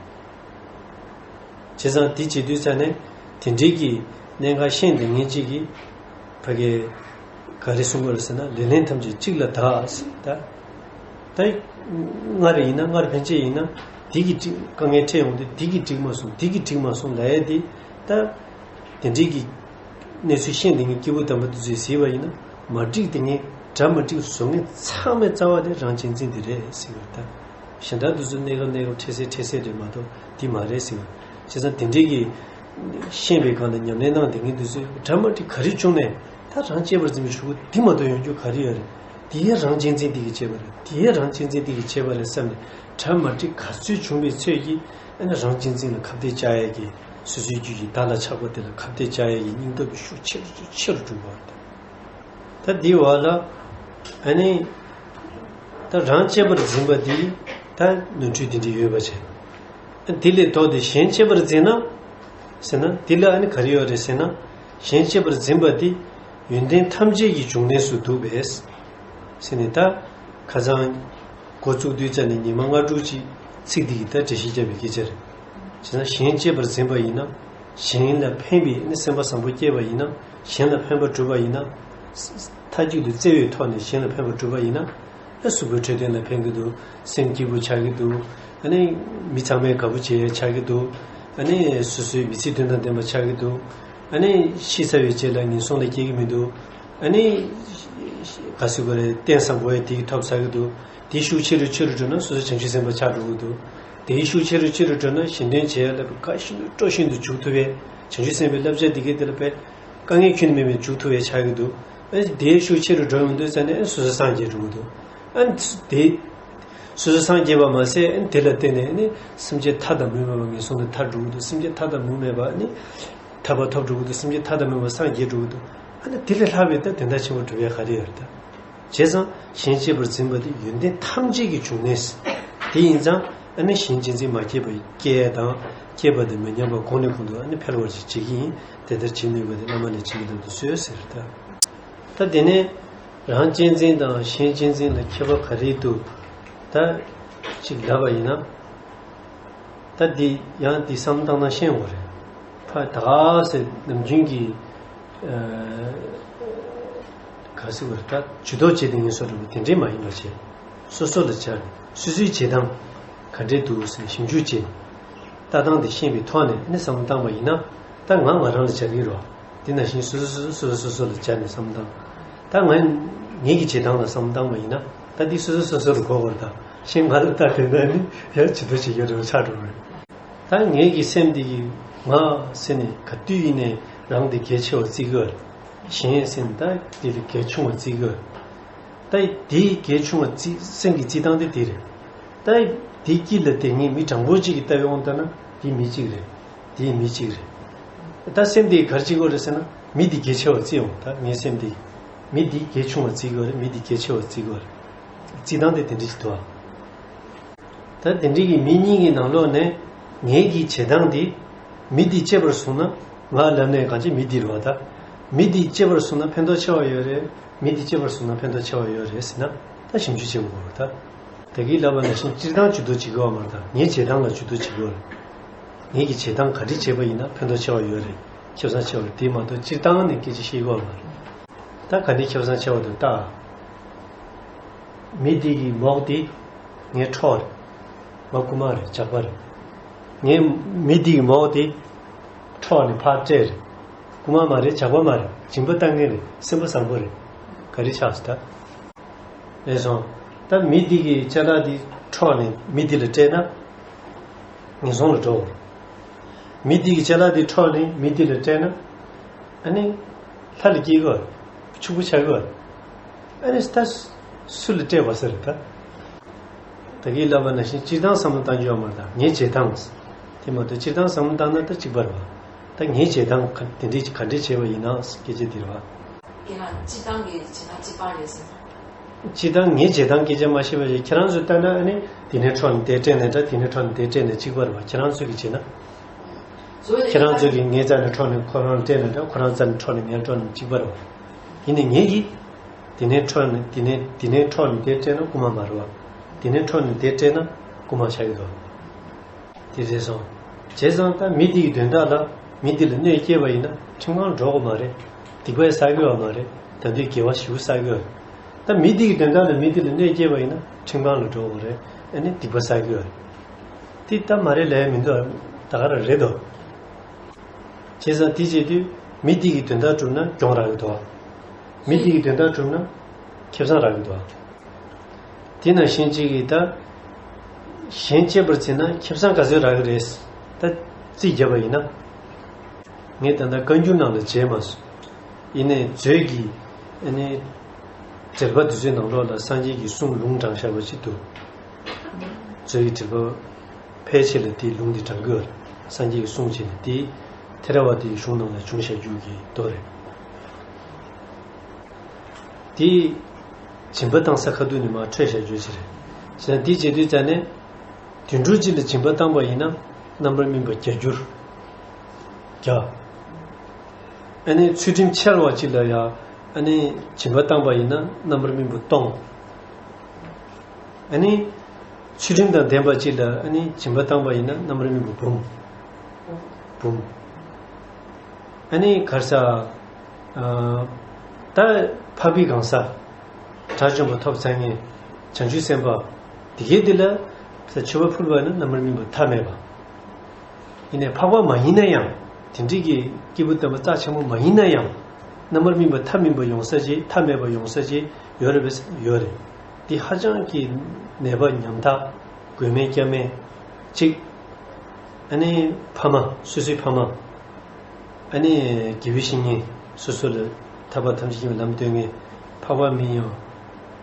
བྱས་ཙང་དེ་བྱེད་དུས་ཙ་ནས་དེ་འདྲའི་གི་གནད་འགག་ཤེས་འདི་ངེད་ཅིག་གིས་ཕ་གི་ག་རེ་གསུང་དགོས་རེད་ཟེར་ན། ལེ་ལན་ཐམས་ཅད་གཅིག་ལ་བདག་ཟེར་ད། ད་སྔར་ཡིན་ན་སྔར་ཕན་ཆད་ཡིན་ན་འདི་གི་འགྲིག་དཀའ་ངལ་འཕྲད་ཡོང་དུས་འདི་གི་འགྲིག་མ་སོང་། འདི་གི་འགྲིག་མ་སོང་ལབ་ཡས་འདི་ད། དེ་འདྲའི་གི་གནས་ཚུལ་ཤེས་འདི་ངས་སྐྱེས་བུ་དམ་པ་དེ་ཚོས་ཟེར་བ་ཡིན་ན་མ་འགྲིག་དེ་ངས་འདྲ་མ་འགྲིག་བཟོ་མཁན་ཚང་མའི་རྩ་བ་དེ་རང་གཅེས་འཛིན་འདི་རེད་ཟེར་བ་ད། གཞན་དག་འདི་ཚོ་གནས་སྐབས་གནས་སྐབས་འཕྲད་སེ་འཕྲད་སེ་རེད་མ་གཏོགས་འདི་མ་རེད་ཟེར་བ། བྱས་ཙང་དེ་འདྲའི་གི་ཤེས་པའི་སྒང་ལ་ཉམས་ལེན་གནང་བསྡད་མཁན་འདི་ཚོས་འདྲ་མ་འགྲིག་ག་རེ་བྱུང་ནས་ད་རང་གཅེས་པར་འཛིན་པའི་གཞུག་གུ་འདི་མ་གཏོགས་ཡོང་རྒྱུ་ག་རེ་ཡོད་རེད། འདི་ཡང་རང་གཅེས་འཛིན་འདི་གིས་བྱས་པ་རེད། འདི་ཡང་རང་གཅེས་འཛིན་འདི་གིས་བྱས་པ་རེད་བསམ་ནས་འདྲ་མ་འགྲིག་ག་ཚོད་བྱུང་བའི་ཚོད་ཀྱིས་ཨ་ནི་རང་གཅེས་འཛིན་ལ་ཁ་གཏད་བཅག་ཡས་ཀྱི་སོ་སོའི་རྒྱུད་ཀྱི་བདག་ལ་ཆགས་པ་དེ་ལ་ཁ་གཏད་བཅག་ཡས་ཀྱི་སྙིང་སྟོབས་ཀྱི་ཤུགས་ཆེ་རུ་ཆེ་རུ་འགྲོ་བ་རེད། ད་འདི་བར་ལ་ཨ་ནི་ད་རང་གཅེས་པར་འཛིན་པ་འདི་ད་ནོར་འཁྲུལ་འདི་འདྲ་ཡོད་པ་བྱས། ཨ་འདི་ལས་ལྡོག་སྟེ་གཞན་གཅེས་པར་འཛིན་ན་ཟེར་ན་འདི་ལ་ཨ་ནི་ག་རེ་ཡོད་རེད་ཟེར་ན། གཞན་གཅེས་པར་འཛིན་པ་འདི་ཡོན་ཏན་ཐམས་ཅད་ཀྱི་འབྱུང་གནས་སུ་འདུག་པས་ཟེར་ནས། ད་ཁ་སང་འགོ་བཙུགས་དུས་ཙ་ནས་ཉི་མ་ལྔ་དྲུག་ཅིག་ཚིག་འདི་གི་ད་འགྲེལ་བཤད་བརྒྱབ་པའི་སྐད་ཆ་རེད། བྱས་ན་གཞན་གཅེས་པར་འཛིན་པ་ཡིན་ན། གཞན་ལ་ཕན་པའི་ནི་སེམས་པ་བཟང་པོ་སྐྱེས་པ་ཡིན་ན། གཞན་ལ་ཕན་པ་བསྒྲུབས་པ་ཡིན་ན། མཐའ་གཅིག་ཏུ་བརྩེ་བའི་ཐོག་ནས་གཞན་ལ་ཕན་པ་བསྒྲུབས་པ་ཡིན་ན། ཨ་གཟུགས་པོའི་འཕྲོད་བསྟེན་ལ་ཕན་གྱི་འདུག་སེམས་སྐྱིད་པོ་ཆགས་ཀྱི་འདུག་ཨ་ནི་མི་ཚང་མས་དགའ་པོ་བྱེད་ཡ་ཆགས་ཀྱི་འདུག་ཨ་ནི་སོ་སོའི་མི་ཚེ་དོན་དང་ལྡན་པ་ཆགས་ཀྱི་འདུག་ཨ་ནི་ཤི་ཚར་བའི་རྗེས་ལ་ངན་སོང་ལ་སྐྱེ་གི་མི་འདུག་ཨ་ནི་ག་ཟེར་དགོས་རེད། རྟེན་བཟང་པོ་ཡང་དེ་གིས་ཐོབ་ཚར་གི་འདུག་དེ་ཤུགས་ཆེ་རུ་ཆེ་རུ་འགྲོ་ན་སོ་སོ་བྱང་ཆུབ་སེམས་དཔའ་ཆགས་འགྲོ་གི་འདུག་དེའི་ཤུགས་ཆེ་རུ་ཆེ་རུ་འགྲོ་ན་གཞན་དོན་བྱེད་ཡ་ལ་དཀའ་ཤིན་ཏུ་སྤྲོ་ཤིན་ཏུ་འཇུག་ཐུབ་པའི་བྱང་ཆུབ་སེམས་དཔའི་བསླབ་བྱ་འདི་གའི་དེ་ལ་དཔེ་དཀའ་ངལ་ཁྱོན་ནས་མེད་པའི་འཇུག་ཐུབ་པའི་ཆགས་ཀྱི་འདུག་ཨ་ནི་དེའི་ཤུགས་ཆེ་རུ་འགྲོ་ཡོང་དུས་ཙ་ནས་སོ་སོ་སངས་རྒྱས་འགྲོ་གི་འདུག་ཨ་ནི་དེ། སོ་སོ་སངས་རྒྱས་པ་མ་ཟད་ཨ་ནི་དེ་ལ་བརྟེན་ནས་ཨ་ནི་སེམས་ཅན་ཐ་དང་མུ་མེད་པ་ངན་སོང་དུ་ཐར་འགྲོ་གི་འདུག་སེམས་ཅན་ཐ་དང་མུ་མེད་པ་ཨ་ནི་ཐར་པ་ཐོབ་འགྲོ་གི་འདུག་སེམས་ཅན་ཐ་དང་མུ་མེད་པ་སངས་རྒྱས་འགྲོ་གི་འདུག་ཨ་ནི་དེ་ལས་ལྷག་པའི་ད་དོན་དག་ཆེན་པོ་སྒྲུབ་ཡ་ག་རེ་ཡོད་རེད་ད། བྱས་ཙང་གཞན་གཅེས་པར་འཛིན་པ་དེ་ཡོན་ཏན་ཐམས་ཅད་ཀྱི་འབྱུང་གནས། དེ་ཡིན་ཙང་ཨ་ནི་གཞན་གཅེས་འཛིན་མ་སྐྱེས་པ་སྐྱེ་ཡ་དང་། སྐྱེས་པ་དེ་མི་ཉམས་པ་གོང་ནས་གོང་དུ་ཨ་ནི་འཕེལ་བར་བྱེད་ཀྱི་ཡིན། དེ་ལྟར་བྱེད་ནུས་པ་དེ་བླ་མ་ལས་བྱིན་གྱིས་བརླབ་ཏུ་གསོལ་ཟེར་ད། ད་དེ་ནས་རང་གཅེས་འཛིན་དང་གཞན་གཅེས་འཛིན་ལ་ཁྱད་པར་ག་རེ་འདུག་ད་ཅིག་ལབ་པ་ཡིན་ན། ད་འདི་ཡང་འདི་བསམ་བཏང་ན་ཤེས་འོང་རེད། ཕ་ད་ག་སེ་ནམ་རྒྱུན་གྱི་ག་སེ་བར་ད་ཇུས་གཏོགས་བྱེད་དེ་ཡིན་སོགས་འདྲ་བོ་དེ་འདྲས་མ་ཡིན་པ་བྱས། སོ་སོ་ལ་སྦྱར་ནས་སོ་སོའི་བྱེད་སྟངས་ག་འདྲས་འདུག་ཟེར་ནས་ཞིབ་འཇུག་བྱས། ལྟ་སྟངས་དེ་ཤེས་པའི་ཐོག་ནས་ནི་བསམ་བློ་བཏང་པ་ཡིན་ན། ད་ང་ང་རང་ལ་སྦྱར་གྱི་རེད་བ། དེ་ནང་བཞིན་སོ་སོ་སོ་སོ་སོ་སོ་ལ་སྦྱར་ནས་བསམ་བློ་བཏང་། ད་ང་ངེད་ཀྱི་བྱེད་སྟངས་ལ་བསམ་བློ་བཏང་པ་ཡིན་ན། ད་འདི་སོ་སོ་སོ་སོ་ལ་གོ་དགོས་རེད། ད་གཞན་ང་ལ་ལྟ་དེ་འདྲ་ནི་ཡང་ཇུས་གཏོགས་བྱེད་རྒྱུ་རེད་བ། ཆགས་འགྲོ་གི་རེད། ད་ངེད་ཀྱི་སེམས་འདི་གི་ང་ཟེར་ནས་ག་དུས་ཡིན་ནའི་རང་འདི་གལ་ཆེ་བ་བརྩི་གི་ཡོད། གཞན་ཟེར་ནས་ད་འདི་ལས་གལ་ཆུང་བ་བརྩི་གི་ཡོད། ད་དེའི་གལ་ཆུང་བ་བརྩི་སེམས་ཀྱི་བརྩི་སྟངས་དེ་དེ་རེད། ད་དེ་དཀྱིལ་ལ་དེ་ངས་མི་དྲང་པོ་གཅིག་གི་ལྟ་བའི་དབང་ལྟར་ན་དེ་མི་གཅིག་རེད། དེ་མི་གཅིག་རེད། ད་སེམས་དེ་ག་རེ་བྱེད་དགོས་རེད་ཟེར་ན། མི་དེ་གལ་ཆེ་བ་བརྩི་འོང་། ད་ངའི་སེམས་དེ་མི་དེ་གལ་ཆུང་བ་བརྩི་དགོས་རེད། མི་དེ་གལ་ཆེ་བ་བརྩི་དགོས་རེད། བརྩི་སྟངས་དེ་དེ་འདྲ་ཞིག་འདུག་ཨ། ད་དེ་འདྲའི་གི་མི་གཉིས་ཀྱི་ནང་ལོགས་ནས་ངེད་ཀྱི་བྱེད་སྟངས་འདི་མི་འདི་གཅེས་པར་བཟུང་ན། ང་ལབ་ནས་གང་ཅི་མི་འདི་རེད་བ། ད་མི་འདི་གཅེས་པར་བཟུང་ན་ཕན་ཐོགས་ཆེ་བ་ཡོད་རེད། མི་འདི་གཅེས་པར་བཟུང་ན་ཕན་ཐོགས་ཆེ་བ་ཡོད་རེད་ཟེར་ན། ད་ཞིབ་འཇུག་བྱེད་དགོས་རེད། ད་ད་གིན་ལབ་པ་ནང་བཞིན་སྤྱིར་བཏང་ཇུས་གཏོགས་བྱེད་དགོས་བ་མ་རེད། ད་ངའི་བྱེད་སྟངས་ལ་ཇུས་གཏོགས་བྱེད་དགོས་རེད། ངེད་ཀྱི་བྱེད་སྟངས་ག་འདྲ་བྱས་པ་ཡིན་ན་ཕན་ཐོགས་ཆེ་བ་ཡོད་རེད། ཁེ་བཟང་ཆེ་བ་རེད། དེ་མ་གཏོགས་སྤྱིར་བཏང་ནས་སྐད་ཆ་བཤད་དགོས་བ་མ་རེད། ད་ག་འདྲ་ཁེ་བཟང་ཆེ་བ་འདུག་ལྟ། མི་འདི་གི་མོག་འདི་ངའི་ཁྲོག་རེད། ང་རྐུན་མ་རེད། ཇག་པ་རེད། ངའི་མི་འདི་གི་མོག་འདི་ཁྲོག་ནས་ཕར་སྤྲད་རེད། རྐུན་མ་མ་རེད། ཇག་པ་མ་རེད། སྦྱིན་པ་བཏང་མཁན་རེད། སེམས་པ་བཟང་པོ་རེད། ག་རེ་ཆགས་སོང་ད། རེད་སོང་། ད་མི་འདི་གི་ཅ་ལག་འདི་ཁྲོག་ནས་མི་འདི་ལ་སྤྲད་ན་ངན་སོང་ལ་འགྲོ། མི་འདི་གི་ཅ་ལག་འདི་ཁྲོག་ནས་མི་འདི་ལ་སྤྲད་ན། ཨ་ནི་ལྷ་ལ་སྐྱེ་གི་ཕྱུག་པོ་ཆགས་གི། ཨ་ནི་ད་སུ་ལ་སྤྲད་པ་ཟེར་ད། ད་གིན་ལབ་པ་ནང་བཞིན་སྤྱིར་བཏང་བསམ་བློ་བཏང་རྒྱུ་ཡོད་མ་རེད། ད་ངའི་བྱེད་སྟངས། དེ་མ་གཏོགས་སྤྱིར་བཏང་བསམ་བློ་བཏང་ན་ད་གཅིག་པ་རེད་བ། ད་ངའི་བྱེད་སྟངས་ག་དེ་འདྲའི་ག་འདྲས་བྱས་པ་ཡིན་ན་སྐད་ཆ་དེ་རེད་བ། ཁྱེད་རང་སྤྱིར་བཏང་གི་བྱེད་སྟངས་གཅིག་པ་རེད་ཟེར། སྤྱིར་བཏང་ངའི་བྱེད་སྟངས་སྐད་ཆ་མ་བཤད་པ་ཞིག་ཁྱེད་རང་ཚོས་ལྟ་ན། ཨ་ནི་དེ་ནས་ཁྲོག་ནས་དེ་སྤྲད་ནས་འདྲ། དེ་ནས་ཁྲོག་ནས་དེ་སྤྲད་ནས་གཅིག་པ་རེད་བ། ཁྱེད་རང་ཚོས་ཀྱི་བྱེད་ན། ཁྱེད་རང་ཚོས་ཀྱི་ངའི་རྩ་ནས་ཁྲོག་ནས་ཁོ་རང་སྤྲད་ནས་འདྲ། ཁོ་རང་རྩ་ནས་ཁྲོག་ནས་ངའི་ཁྲོག་ནས་གཅིག་པ་རེད་བ། ཡིན་ནའི་ངེད་ཀྱིས་དེ་ནས་ཁྲོག་ནས་དེ་ནས་དེ་ནས་ཁྲོག་ནས་དེ་སྤྲད་ན་རྐུན་མ་མ་རེད་བ། དེ་ནས་ཁྲོག་ནས་དེ་སྤྲད་ན་རྐུན་མ་ཆགས་ཀྱི་འདུག་དེ་རེད་སོང་། བྱས་ཙང་ད་མི་དེ་ཡི་དོན་དག་ལ་མི་དེ་ལ་གནོད་སྐྱེལ་བ་ཡིན་ན་ཁྲིམས་ཁང་འགྲོ་དགོས་མ་རེད། སྡིག་པ་བསགས་ཀྱི་ཡོད་མ་རེད། ད་དུང་དགེ་བ་ཞེ་པོ་བསགས་ཀྱི་ཡོད་རེད། ད་མི་དེ་ཡི་དོན་དག་ལ་མི་དེ་ལ་གནོད་སྐྱེལ་བ་ཡིན་ན་ཁྲིམས་ཁང་ལ་འགྲོ་དགོས་རེད། ཨ་ནི་སྡིག་པ་བསགས་ཀྱི་ཡོད་རེད། དེ་ད་མ་རེད་ལབ་ཡ་མི་འདུག་ད་ག་རང་རེད་དོ། བྱས་ཙང་དེ་བྱེད་དུས་མི་དེ་ཡི་དོན་དག་གྲུབ་ན་གྱོང་རག་གི་འདུག་མི་དེ་ཡི་དོན་དག་གྲུབ་ན་ཁེ་བཟང་རག་གི་འདུག་དེ་ནང་བཞིན་གཅིག་གིས་ད་གཞན་གཅེས་པར་བྱས་ན་ཁེ་བཟང་ག་ཚོད་རག་གི་རེད། ད་རྩིས་བརྒྱབ་པ་ཡིན་ན། ངས་ད་ལྟ་བཀའ་འགྱུར་ནང་ལ་མཇལ་མ་སོང་། ཡིན་ནའི་མཛོད་ཀྱི་ཨ་ནི་འགྲེལ་པ་དེ་ཚོའི་ནང་ལོགས་ལ་སངས་རྒྱས་ཀྱི་གསུང་ལུང་དྲངས་བཞག་པ་ཅིག་འདུག་མཛོད་ཀྱི་འགྲེལ་པ་ཕལ་ཆེར་ལ་དེའི་ལུང་འདི་དྲངས་ཀྱི་ཡོད་རེད། སངས་རྒྱས་ཀྱི་གསུང་བྱས་ནས་དེ་ཐེ་ར་ཝ་དའི་གཞུང་ནང་ལ་བྱུང་བཞག་རྒྱུ་གི་མདོ་རེད། དེ་སྦྱིན་པ་བཏང་ས་ཁ་ཐུག་ནས་མར་འཕྲོས་བཞག་རྒྱུ་ཅིག་རེད། བྱས་ན་དེ་བྱེད་དུས་ཙ་ནས་དུད་འགྲོ་གཅིག་ལ་སྦྱིན་པ་བཏང་པ་ཡིན་ན་རྣམ་པར་སྨིན་པ་བརྒྱ་འགྱུར་བརྒྱ། ཨ་ནི་ཚུལ་ཁྲིམས་འཆལ་བ་གཅིག་ལ་ཡང་ཨ་ནི་སྦྱིན་པ་བཏང་པ་ཡིན་ན་རྣམ་པར་སྨིན་པ་སྟོང་། ཨ་ནི་ཚུལ་ཁྲིམས་དང་ལྡན་པ་གཅིག་ལ་ཨ་ནི་སྦྱིན་པ་བཏང་པ་ཡིན་ན་རྣམ་པར་སྨིན་པ་འབུམ། འབུམ། ཨ་ནི་ག་རེ་ཟེར། ཨ། ད་འཕགས་པའི་གང་ཟག་དགྲ་བཅོམ་པ་ཐོབ་ཚར་མཁན་བྱང་ཆུབ་སེམས་དཔའ་དེ་གའི་དེ་ལ་མཆོད་པ་ཕུལ་བ་ནི་རྣམ་པར་སྨིན་པ་མཐའ་མེད་པ། ཡིན་ནའི་འཕགས་པ་མ་ཡིན་ན་ཡང་། དེ་འདྲའི་གི་སྐྱེས་བུ་དམ་པ་རྩ་ཆེན་པོ་མ་ཡིན་ན་ཡང་། རྣམ་པར་སྨིན་པ་མཐའ་མིན་པ་ཡོང་ས་ཅིག་མཐའ་མེད་པ་ཡོང་ས་ཅིག་ཡོད་རེད་པས། ཡོད་རེད། འདི་ཧ་ཅང་གི་ནད་པ་ཉམ་ཐག་མགོན་མེད་སྐྱབས་མེད་ཅིག་ཨ་ནི་ཕ་མ་སོ་སོའི་ཕ་མ། ཨ་ནི་དགེ་བའི་བཤེས་གཉེན་སོ་སོ་ལ་ཐར་པ་ཐམས་ཅད་མཁྱེན་པའི་ལམ་སྟོན་མཁན་འཕགས་པ་མིན་ཡང་།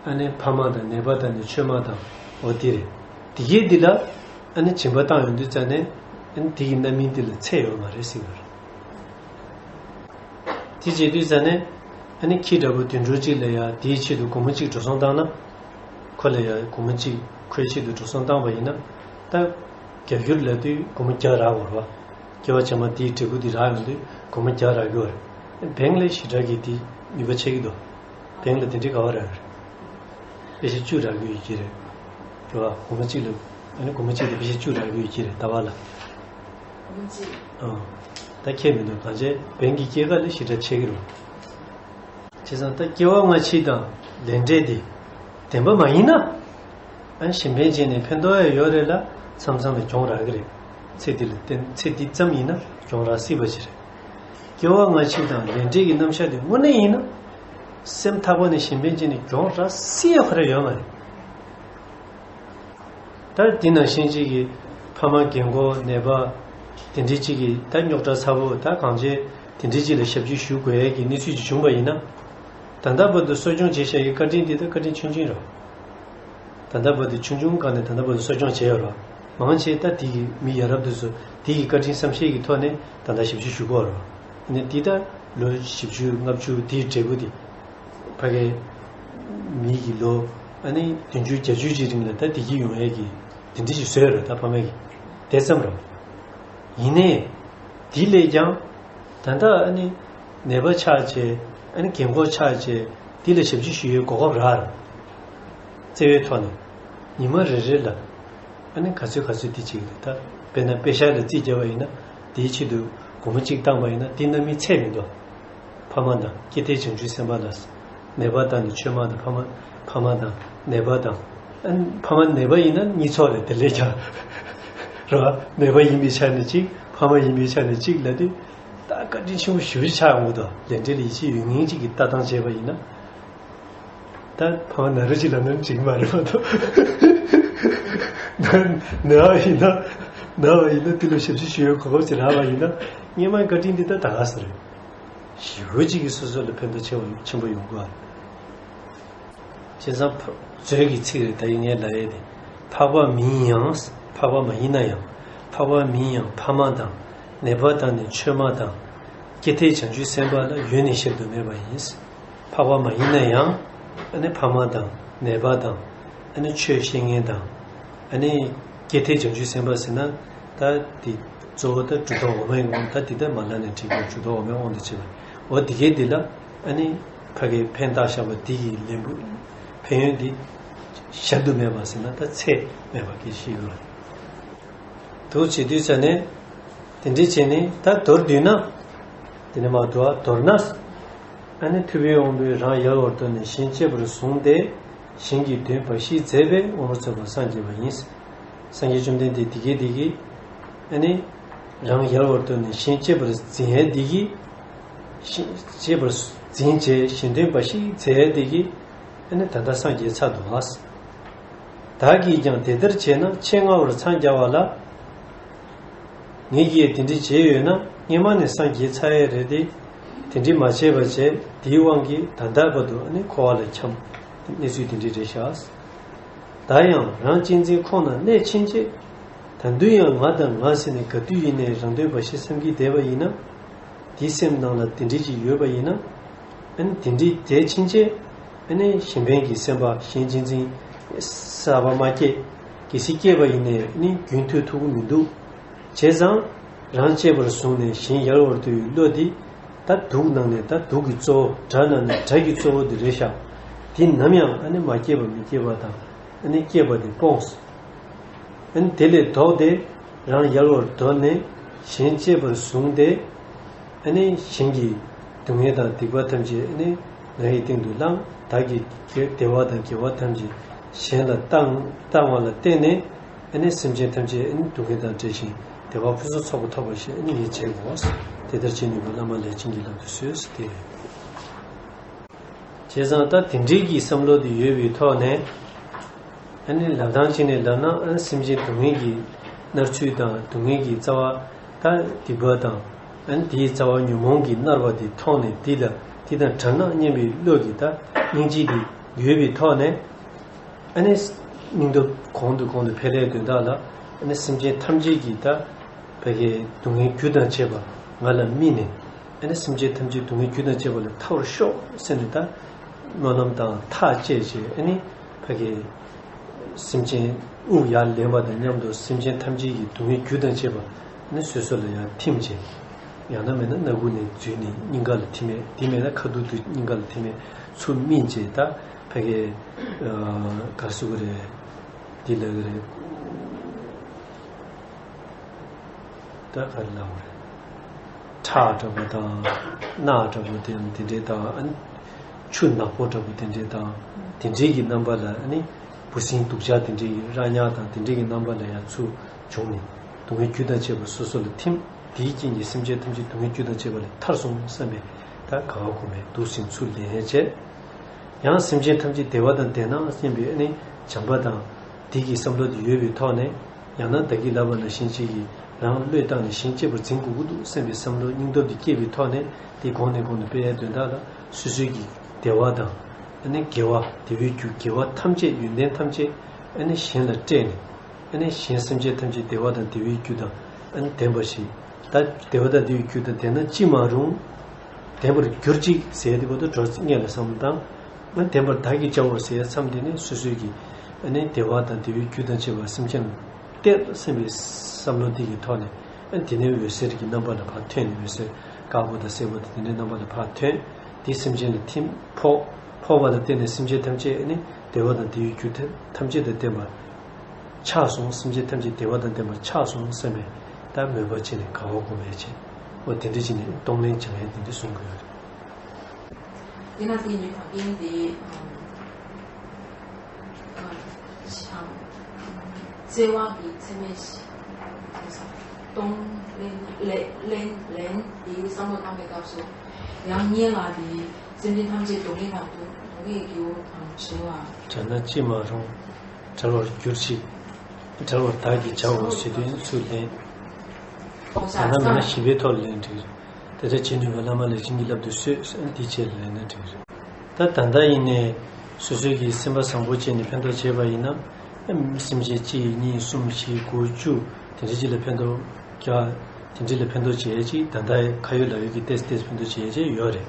ཨ་ནི་ཕ་མ་དང་ནད་པ་དང་ནི་ཆོས་མ་དང་། འོ་དེ་རེད། དེ་གའི་འདི་ལ་ཨ་ནི་སྦྱིན་པ་བཏང་ཡོང་དུས་ཙ་ནས་ཨ་ནི་དེ་གི་རྣམ་སྨིན་འདི་ལ་ཚད་ཡོད་མ་རེད་ཟེར་གི་རེད། དེ་བྱེད་དུས་ཙ་ནས་ཨ་ནི་ཁྱི་འདྲ་པོ་དུད་འགྲོ་གཅིག་ལ་ཡང་དེའི་ཆེད་དུ་སྒོར་མོ་གཅིག་འགྲོ་སོང་བཏང་ན། ཁོ་ལ་ཡང་སྒོར་མོ་གཅིག་ཁོའི་ཆེད་དུ་འགྲོ་སོང་བཏང་པ་ཡིན་ན། ད་བརྒྱ་འགྱུར་ལབ་དུས་སྒོར་མོ་བརྒྱ་རག་དགོས་རེད་བ། སྐྱེ་བ་ཕྱི་མ་དེའི་འབྲས་བུ་དེ་རག་ཡོང་དུས་སྒོར་མོ་བརྒྱ་རག་གི་ཡོད་རེད། བེང་ལས་ཞེ་དྲག་གི་དེ་ནུས་པ་ཆེ་གི་འདུག་བེང་ལ་དེ་འདྲའི་ག་བ་རག་གི་རེད། པེ་ཤ་བཅུ་རག་གི་ཡོད་ཀྱི་རེད། རེད་བ། སྒོར་མོ་གཅིག་ལ་ཨ་ནི་སྒོར་མོ་གཅིག་ལ་པེ་ཤ་བཅུ་རག་གི་ཡོད་ཀྱི་རེད་ཟླ་བ་ལ། སྒོར་མོ་གཅིག་ཨང་། ད་ཁྱད་མི་འདུག་གང་བྱས་བོན་གྱི་སྐྱེ་རྒ་ལ་ཞེ་དྲག་ཆེ་གི་རེད། བྱས་ཙང་ད་སྐྱེ་བ་སྔ་ཕྱི་དང་ལས་འབྲས་དེ་བདེན་པ་མ་ཡིན་ན། ཨ་གཞན་ཕན་བྱས་ནས་ཕན་ཐོགས་ཡ་ཡོད་རེད་ལ། མཚམས་མཚམས་ལ་གྱོང་རག་གི་རེད། ཚེ་འདི་ལ་བརྟེན་ཚེ་འདི་ཙམ་ཡིན་ན་གྱོང་རག་སྲིད་པ་ཞིག་རེད། སྐྱེ་བ་སྔ་ཕྱི་དང་ལས་འབྲས་ཀྱི་རྣམ་གཞག་དེ་དངོས་གནས་ཡིན་ན། སེམས་ཐག་པ་ནས་གཞན་ཕན་བྱས་ནས་གྱོང་རག་སྲིད་ཡ་ཁོ་རང་ཡོད་མ་རེད། ད་དེ་ནང་བཞིན་གཅིག་གི་ཕ་མ་རྒན་གོག་ནད་པ་དེ་འདྲའི་གཅིག་གི་ད་རྙོག་དྲ་ཚ་བོ་ད་གང་བྱས་དེ་འདྲའི་གཅིག་ལ་ཞབས་ཕྱི་ཞུ་དགོས་ཡས་ཀྱི་གནས་ཚུལ་ཅིག་བྱུང་བ་ཡིན་ན། ད་ལྟ་བར་དུ་གསོ་སྐྱོང་བྱེད་བཞག་ཡའི་བཀའ་དྲིན་དེ་ད་བཀའ་དྲིན་ཆུང་ཆུང་རེད། ད་ལྟ་བར་དུ་ཆུང་ཆུང་སྒང་ནས་ད་ལྟ་བར་དུ་གསོ་སྐྱོང་བྱས་ཡོད་རེད། མང་ཆེ་ད་དེ་གི་མི་ཡ་རབས་དེ་ཚོ་དེ་གི་བཀའ་དྲིན་བསམ་ཤེས་ཀྱི་ཐོག་ནས་ད་ལྟ་ཞབས་ཕྱི་ཞུ་གི་ཡོད་རེད། ཨ་ནི་དེ་ད་ལོ་བཞི་བཅུ་ལྔ་བཅུ་དེའི་འབྲས་བུ་དེ། ཕ་གིའི་མི་གི་ལོ་ཨ་ནི་བདུན་ཅུ་བརྒྱད་ཅུ་ཅིག་རིང་ལ་ད་བདེ་སྐྱིད་ཡོང་ཡས་ཀྱི་དེ་འདྲ་ཞིག་བཟོས་རེད་ད་ཕ་མ་གིས། དེ་ཙམ་རེད། ཡིན་ནའི་དེ་ལས་ཀྱང་ད་ལྟ་ཨ་ནི་ནད་པ་ཆགས་བྱས་ཨ་ནི་རྒན་གོག་ཆགས་བྱས་དེ་ལ་ཞབས་ཕྱི་ཞུ་ཡས་གོ་སྐབས་རག་རེད། བརྩེ་བའི་ཐོག་ནས་ཉི་མ་རེ་རེ་ལ་ཨ་ནི་ག་ཚོད་ག་ཚོད་དེ་གཅིག་རེད་ད། དཔེར་ན་པེ་ཤག་ལ་རྩིས་བརྒྱབ་པ་ཡིན་ན་དེའི་ཆེད་དུ་སྒོར་མོ་གཅིག་བཏང་པ་ཡིན་ན་དེ་གནང་མི་ཚད་མི་འདུག་ཕ་མ་དང་སྐྱེ་མཐའི་བྱང་ཆུབ་སེམས་དཔའ་ལ། ནད་པ་དང་ནི་ཆོས་མ་དང་ཕ་མ། ཕ་མ་དང་ནད་པ་དང་། ཨ་ནི་ཕ་མ་ནད་པ་ཡིན་ན་གཉིས་ཚོགས་རེད་དེ་ལས་ཀྱང་། རེད་བ། ནད་པ་ཡིན་པའི་ཆ་ནས་གཅིག་ཕ་མ་ཡིན་པའི་ཆ་ནས་གཅིག་ལ་དེ། ད་བཀའ་དྲིན་ཆེན་པོ་ཞེ་པོ་ཆགས་འོང་དང་ལས་འབྲས་ལ་ཡིད་ཆེས་ཡོད་མཁན་གཅིག་གིས་ལྟ་སྟངས་བྱས་པ་ཡིན་ན། ད་ཕ་མ་ན་རུ་གཅིག་ལ་ནི་འགྲིག་མ་རེད་མ་གཏོགས། ན་ན་བ་ཡིན་ན། ན་བ་ཡིན་ན་དེ་ལ་ཞབས་ཕྱི་ཞུ་ཡའི་གོ་སྐབས་ཅིག་རག་པ་ཡིན་ན་སྔོན་མའི་བཀའ་དྲིན་འདི་ད་ད་ག་ས་རེད། ཞེ་པོ་གཅིག་གིས་སོ་སོ་ལ་ཕན་ཐོགས་ཆེ་བ་ཆེན་པོ་ཡོང་གི་ཨ། བྱས་ཙང་ཕ་མཛོད་ཀྱི་ཚིག་རེད་ད་ཡིན་ངས་ལབ་ཡས་དེ། འཕགས་པ་མིན་ཡང་། འཕགས་པ་མ་ཡིན་ན་ཡང་། འཕགས་པ་མིན་ཡང་ཕ་མ་དང་། ནད་པ་དང་ནི་ཆོས་མ་དང་། སྐྱེ་མཐའི་བྱང་ཆུབ་སེམས་དཔའ་ལ་ཡོད་ནི་བཤད་དུ་མེད་པ་ཡིན། འཕགས་པ་མ་ཡིན་ན་ཡང་། ཨ་ནི་ཕ་མ་དང་ནད་པ་དང་། ཨ་ནི་ཆོས་བཤད་མཁན་དང་། ཨ་ནི་སྐྱེ་མཐའི་བྱང་ཆུབ་སེམས་དཔའ་ཟེར་ན། ད་དེ་གཙོ་བོ་ད་གྲུབ་མཐའ་འོག་མའི་དབང་ད་དེ་ད་མ་ལ་ནས་ཁྲིད་པའི་གྲུབ་མཐའ་འོག་མའི་དབང་དུ་བྱས་པ། འོ་དེ་གའི་དེ་ལ་ཨ་ནི་ཕ་གིའི་ཕན་བཏགས་བཞག་པ་དེ་གི་ལན་པོ་ཕན་ཡོན་དེ་གཞལ་དུ་མེད་པ་ཟེར་ན་ད་ཚད་མེད་པ་གི་ཤེས་ཡོད་རེད། འདུག་བྱེད་དུས་ཙ་ནས་དེ་འདྲ་བྱས་ནས་ད་མདོར་བསྡུས་ན། དེ་ནས་མ་འདུག་ཨ་མདོར་ན། ཨ་ནི་ཐུབ་པའི་དབང་པོས་རང་ཡལ་བར་དོར་ནས་གཞན་གཅེས་པར་བཟུང་སྟེ། གཞན་གྱི་དོན་འབའ་ཞིག་མཛད་པས་དབང་པོ་མཚོན་པར་སངས་རྒྱས་པ་ཡིན། སངས་རྒྱས་བཅོམ་ལྡན་འདས་དེ་གའི་དེ་གིས། ཨ་ནི། རང་ཡལ་བར་དོར་ནས་གཞན་གཅེས་པར་འཛིན་ཡས་དེ་གིས། གཞན་གཅེས་པར་འཛིན་བྱས་གཞན་དོན་འབའ་ཞིག་མཛད་ཡས་དེ་གིས། ཨ་ནི་ད་ལྟ་སངས་རྒྱས་ཚར་འདུག་ཨ། བདག་གིས་ཀྱང་དེ་ལྟར་བྱས་ན་ཆེས་སྔ་བར་འཚང་རྒྱ་བ་ལ། ངེད་ཀྱིས་དེ་འདྲ་བྱས་ཡོད་ན་སྔོན་མ་ནས་སངས་རྒྱས་ཚར་ཡས་རེད་དེ། དེ་འདྲ་མ་བྱས་པ་བྱས་དེའི་དབང་གིས་ད་ལྟ་བར་དུ་ཨ་ནི་འཁོར་བ་ལ་འཁྱམས། གནས་ཚུལ་དེ་འདྲ་རེད་ཤག་ད་ཡང་རང་གཅེས་འཛིན་ཁོང་ན་གནས་ཕྱིན་ཆད། ད་དུང་ཡང་ང་དང་ང་ཟེར་ནས་ག་དུས་ཡིན་ནའི་རང་དོན་འབའ་ཞིག་བསམ་གྱི་བསྡད་པ་ཡིན་ན། དེའི་སེམས་ནང་ལ་དེ་འདྲ་ཅིག་ཡོད་པ་ཡིན་ན། ཨ་ནི་དེ་འདྲའི་དེ་ཕྱིན་ཆད། ཨ་ནི་གཞན་ཕན་གྱི་སེམས་པ་གཞན་གཅེས་འཛིན་གསར་པ་མ་སྐྱེས། གལ་སྲིད་སྐྱེས་པ་ཡིན་ནའི་ཨ་ནི་རྒྱུན་མཐུད་ཐུབ་ཀྱི་མི་འདུག་བྱས་ཙང་། རང་གཅེས་པར་བཟུང་ནས་གཞན་ཡལ་བར་དོར་བའི་བློ་འདི། ད་དུག་ནང་ནས་ད་དུག་གི་གཙོ་བོ་དགྲ་ནང་ནས་དགྲ་གི་གཙོ་བོ་འདི་རེད་ཤག་འདི་ནམ་ཡང་ཨ་ནི་མ་སྐྱེས་པ་མི་སྐྱེས་པ་དང་ཨ་ནི་སྐྱེས་པ་འདི་སྤོངས། ཨ་ནི་དེ་ལས་ལྡོག་སྟེ་རང་ཡལ་བར་དོར་ནས་གཞན་གཅེས་པར་བཟུང་སྟེ། ཨ་ནི་གཞན་གྱི་སྡུག་བསྔལ་དང་སྡིག་པ་ཐམས་ཅད་ཨ་ནི་ང་ཡི་སྟེང་དུ་བླངས། བདག་གི་བདེ་བ་དང་དགེ་བ་ཐམས་ཅད་གཞན་ལ་བཏང་བཏང་བ་ལ་བརྟེན་ནས། ཨ་ནི་སེམས་ཅན་ཐམས་ཅད་ཨ་ནི་སྡུག་བསྔལ་དང་བྲལ་ཞིང་བདེ་བ་ཕུན་སུམ་ཚོགས་པ་ཐོབ་པར་ཤོག་ཨ་ནི་ངས་བྱེད་དགོས། དེ་ལྟར་བྱེད་ནུས་པ་བླ་མ་ལས་སྦྱིན་གྱི་ལམ་དུ་གསོལ་ཟེར་ཏེ། བྱས་ཙང་ད་དེ་འདྲའི་གི་བསམ་བློ་དེ་ཡོད་པའི་ཐོག་ནས། ཨ་ནི་ལབ་སྟངས་གཅིག་ནས་ལབ་ན་ཨ་ནི་སེམས་ཅན་སྡུག་བསྔལ་གྱི་མནར་ཚུལ་དང་སྡུག་བསྔལ་གྱི་རྩ་བ་ད་སྡིག་པ་དང་ཨ་ནི་དེའི་རྩ་བ་ཉོན་མོངས་ཀྱིས་མནར་བ་དེ་མཐོང་ནས་དེ་ལ་དེ་དང་བྲལ་ན་སྙམ་པའི་བློ་གི་ད་སྙིང་རྗེ་དེ་ཡོད་པའི་ཐོག་ནས། ཨ་ནི་སྙིང་སྟོབས་གོང་དུ་གོང་དུ་འཕེལ་ཡས་དོན་དག་ལ་ཨ་ནི་སེམས་ཅན་ཐམས་ཅད་ཀྱི་ད་ཕ་གིའི་སྡུག་བསྔལ་རྒྱུ་དང་བཅས་པ་ང་ལ་སྨིན་ནས་ཨ་ནི་སེམས་ཅན་ཐམས་ཅད་སྡུག་བསྔལ་རྒྱུ་དང་བཅས་པ་ལས་ཐར་བར་ཤོག་ཟེར་ནས་ད་སྨོན་ལམ་དང་ཐག་བཅད་བྱས་ཨ་ནི་ཕ་གིའི་སེམས་ཅན་དབུགས་ཡར་ལེན་པ་དང་མཉམ་དུ་སེམས་ཅན་ཐམས་ཅད་ཀྱི་སྡུག་བསྔལ་རྒྱུ་དང་བཅས་པ་ཨ་ནི་སོ་སོ་ལ་ཡར་ཐིམ་བྱས། ཡང་ན་མེད་ན་སྣ་ཁུག་ནས་འཛུལ་ནས་སྙིང་ག་ལ་ཐིམ་མེད། དེ་མེད་ན་ཁ་ཐུག་ཏུ་སྙིང་ག་ལ་ཐིམ་མེད་ཚུར་སྨིན་བྱས་ད་ཕ་གིའི་ག་རེ་ཟེར་དགོས་རེད། འདི་ལབ་ཀྱི་རེད། ད་ག་རེ་ལབ་དགོས་རེད། ཁྲག་འདྲ་པོ་དང་། རྣག་འདྲ་པོ་དེ་དེ་འདྲའི་དང་། ཨ་ནི་ཆུ་ནག་པོ་འདྲ་པོ་དེ་འདྲའི་དང་། དེ་འདྲའི་གི་རྣམ་པ་ལ། ཨ་ནི་འབུ་སྲིན་དུག་ཅག་དེ་འདྲའི་རྭ་ཉག་དང་དེ་འདྲའི་གི་རྣམ་པ་ལ་ཡང་ཚུར་བྱུང་ནས། སྡུག་བསྔལ་རྒྱུ་དང་བཅས་པ་སོ་སོ་ལ་ཐིམ། དེའི་རྐྱེན་གྱིས་སེམས་ཅན་ཐམས་ཅད་སྡུག་བསྔལ་རྒྱུ་དང་བཅས་པ་ལས་ཐར་སོང་བསམ་པའི་ད་དགའ་བ་སྒོམ་པས་འདུག་སེ་ཚུར་ལེན་བྱས། ཡང་སེམས་ཅན་ཐམས་ཅད་བདེ་བ་དང་ལྡན་ན་སྙམ་པའི། ཨ་ནི་བྱམས་པ་དང་དེ་གི་བསམ་བློ་དེ་ཡོད་པའི་ཐོག་ནས། ཡང་ན་བདག་གིས་ལབ་པ་ནང་བཞིན་ཅིག་གིས་རང་བློས་བཏང་ནས་གཞན་གཅེས་པར་འཛིན་དགོས་ཀྱི་འདུག་བསམ་པའི་བསམ་བློ་སྙིང་སྟོབས་དེ་སྐྱེས་པའི་ཐོག་ནས། དེ་གོང་ནས་གོང་དུ་སྤེལ་ཡའི་དོན་དག་ལ། སོ་སོའི་གི་བདེ་བ་དང་། ཨ་ནི་དགེ་བ། བདེ་བའི་རྒྱུ་དགེ་བ་ཐམས་ཅད། ཡོན་ཏན་ཐམས་ཅད། ཨ་ནི་གཞན་ལ་སྤྲད་ནས། ཨ་ནི་གཞན་སེམས་ཅན་ཐམས་ཅད་བདེ་བ་དང་བདེ་བའི་རྒྱུ་དང་། ཨ་ནི་ལྡན་པ་ཞིག་ད་བདེ་བ་དང་བདེ་བའི་རྒྱུ་དང་ལྡན་ན་ཅི་མ་རུང་། ལྡན་པར་གྱུར་ཅིག་ཟེར་དེ་བར་དུ་འགྲོ་སྔོན་ལ་བསམ་བློ་བཏང་། ཨ་ནི་བདེན་པར་བདག་གིས་བྱའོ་ཟེར་མཚམས་དེ་ནས་སོ་སོའི་གི། ཨ་ནི་བདེ་བ་དང་བདེ་བའི་རྒྱུ་དང་བཅས་པ་སེམས་ཅན་ལ་སྟེར་སེམས་པའི་བསམ་བློ་དེ་གི་ཐོག་ནས། ཨ་ནི་དེ་ནས་འོད་ཟེར་གྱི་རྣམ་པ་ལ་ཕར་ཐོན་ནས། འོད་ཟེར་དཀར་པོ་དང་སེར་པོ་དང་དེ་འདྲའི་རྣམ་པ་ལ་ཕར་ཐོན། དེ་སེམས་ཅན་ལ་ཐིམ། ཕོག་ཕོག་པ་ལ་བརྟེན་ནས་སེམས་ཅན་ཐམས་ཅད། ཨ་ནི་བདེ་བ་དང་བདེ་བའི་རྒྱུ་ཐམས་ཅད་དང་ལྡན་པ་ཆགས་སོང་། སེམས་ཅན་ཐམས་ཅད་བདེ་བ་དང་ལྡན་པར་ཆགས་སོང་བསམ་པའི་ད་མོས་པ་བྱས་ནས་དགའ་བ་སྒོམ་པའི་ཆེད། འོ་དེ་འདྲ་བྱས་ནས་གཏོང་ལེན་བྱ་ཡས་དེ་འདྲ་གསུང་གི་ཡོད་རེད། དེ་ན་དེ་ཉིད་བག་ཡངས་དེ། བརྩེ་བ་གི་ཚད་མེད་གཏོང་ལེན་ལེན་ལེན་དེ་བསམ་བློ་བཏང་པའི་སྐབས་སུ། ཡང་སྔོན་ལ་དེ་སེམས་ཅན་ཐམས་ཅད་སྡུག་བསྔལ་དང་སྡུག་བསྔལ་གྱི་དབང་བྱེད་པ། བྲལ་ན་ཅི་མ་རུང་། བྲལ་བར་གྱུར་ཅིག་བྲལ་བར་བདག་གིས་བྱའོ་ཞེས་དོན་ཚུར་ལེན། ད་ལྟ་མེད་ན་བཞི་པའི་ཐོག་ལ་ལེན་འགྲིག་རེད། དེ་ལྟར་བྱེད་ནུས་པ་བླ་མ་ལས་བྱིན་གྱིས་བརླབ་ཏུ་གསོལ། དེ་བྱས་ལ་ལེན་ན་འགྲིག་རེད། ད་ད་ལྟ་ཡིན་ནའི་སོ་སོའི་གི་སེམས་པ་བཟང་པོ་བྱས་ནས་ཕན་ཐོགས་བྱས་པ་ཡིན་ན། སེམས་ཅན་གཅིག་གཉིས་གསུམ་བཞི་དགུ་བཅུ་དེ་འདྲ་ཅིག་ལ་ཕན་ཐོགས་རྒྱག་དེ་འདྲ་ལ་ཕན་ཐོགས་བྱེད་ཅིག་ད་ལྟ་ཁ་ཡོད་ལག་ཡོད་ཀྱི་ཏོག་ཙམ་ཏོག་ཙམ་ཕན་ཐོགས་བྱེད་ཅིག་ཡོད་རེད།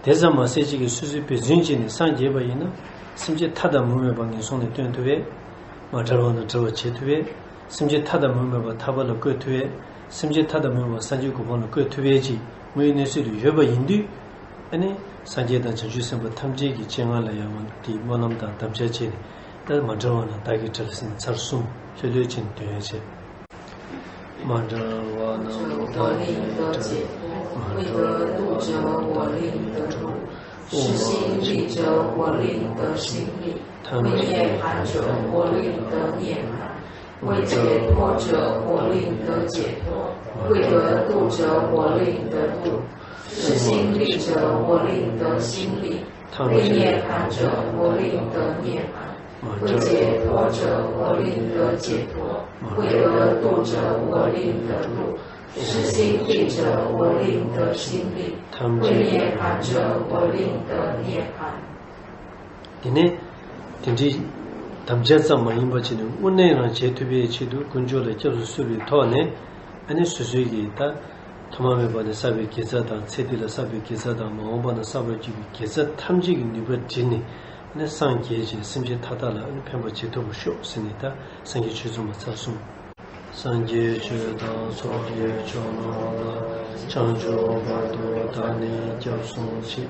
དེ་ཙམ་མ་ཟད་ཅིག་གིས་སོ་སོའི་འབད་བརྩོན་བྱས་ནས་སངས་རྒྱས་པ་ཡིན་ན། སེམས་ཅན་མཐའ་དང་མུ་མེད་པ་ངན་སོང་ནས་བཏོན་ཐུབ་པས། མ་བྲལ་བ་ན་བྲལ་བར་བྱེད་ཐུབ་པས། སེམས་ཅན་མཐའ་དང་མུ་མེད་པ་ཐར་པ་ལ་བཀོད་ཐུབ་པས། སེམས་ཅན་མཐའ་དང་མུ་མེད་པ་སངས་རྒྱས་གོ་འཕང་ལ་བཀོད་ཐུབ་པས་ཅིག་དངོས་ཡོད་གནས་ཚུལ་དུ་ཡོད་པ་ཡིན་དུས། ཨ་ནི་སངས་རྒྱས་དང་བྱང་ཆུབ་སེམས་དཔའ་ཐམས་ཅད་ཀྱི་སྤྱན་སྔར་ལ་ཡང་དེའི་སྨོན་ལམ་དང་དམ་བཅའ་བྱས་ནས། ད་མ་བྲལ་བ་ན་བདག་གིས་བྲལ་ཟེར་ནས་ཚར་གསུམ་ལྷོད་ལྷོད་བྱས་ནས་འདོན་ཡ་བྱས། མ་བྲལ་བ་ན་བདག་གིས་བྲལ། མ་བྲལ་བ་ན་བདག་གིས་བྲལ། 我领得度，失心力者，我领得心力。慧涅盘者，我领得涅盘。慧解脱者，我领得解脱。慧得度者，我领得度。失心力者，我领得心力。慧涅盘者，我领得涅盘。慧解脱者，我领得解脱。慧得度者，我领得度。 失心力者，我领得心力。慧涅盘者，我领得涅盘。དེ་ནས་དེ་འདྲའི་དམ་བཅའ་ཙམ་མ་ཡིན་པ་བྱས་ནས་དངོས་གནས་རང་བྱེད་ཐུབ་པའི་ཆེད་དུ་དཀོན་མཆོག་ལ་སྐྱབས་སུ་གསོལ་བའི་ཐོག་ནས། ཨ་ནི་སོ་སོའི་གི་ད་ཐོག་མ་མེད་པ་ནས་བསགས་པའི་དགེ་རྩ་དང་། ཚེ་འདི་ལ་བསགས་པའི་དགེ་རྩ་དང་། མ་འོངས་པ་ན་བསགས་པར་འགྱུར་བའི་དགེ་རྩ་ཐམས་ཅད་ཀྱི་ནུས་པ་བསྒྲིལ་ནས། ཨ་ནི་སངས་རྒྱས་ཀྱིས་སེམས་ཅན་མཐའ་དག་ལ་ཨ་ནི་ཕན་པ་བྱེད་ཐུབ་པར་ཤོག་ཟེར་ནས། ད་སངས་རྒྱས་ཆོས་ཚོགས་མ་ཚར་གསུམ། སངས་རྒྱས་ཆོས་དང་ཚོགས་ཀྱི་མཆོག་རྣམས་ལ། བྱང་ཆུབ་བར་དུ་བདག་ནི་སྐྱབས་སུ་མཆི།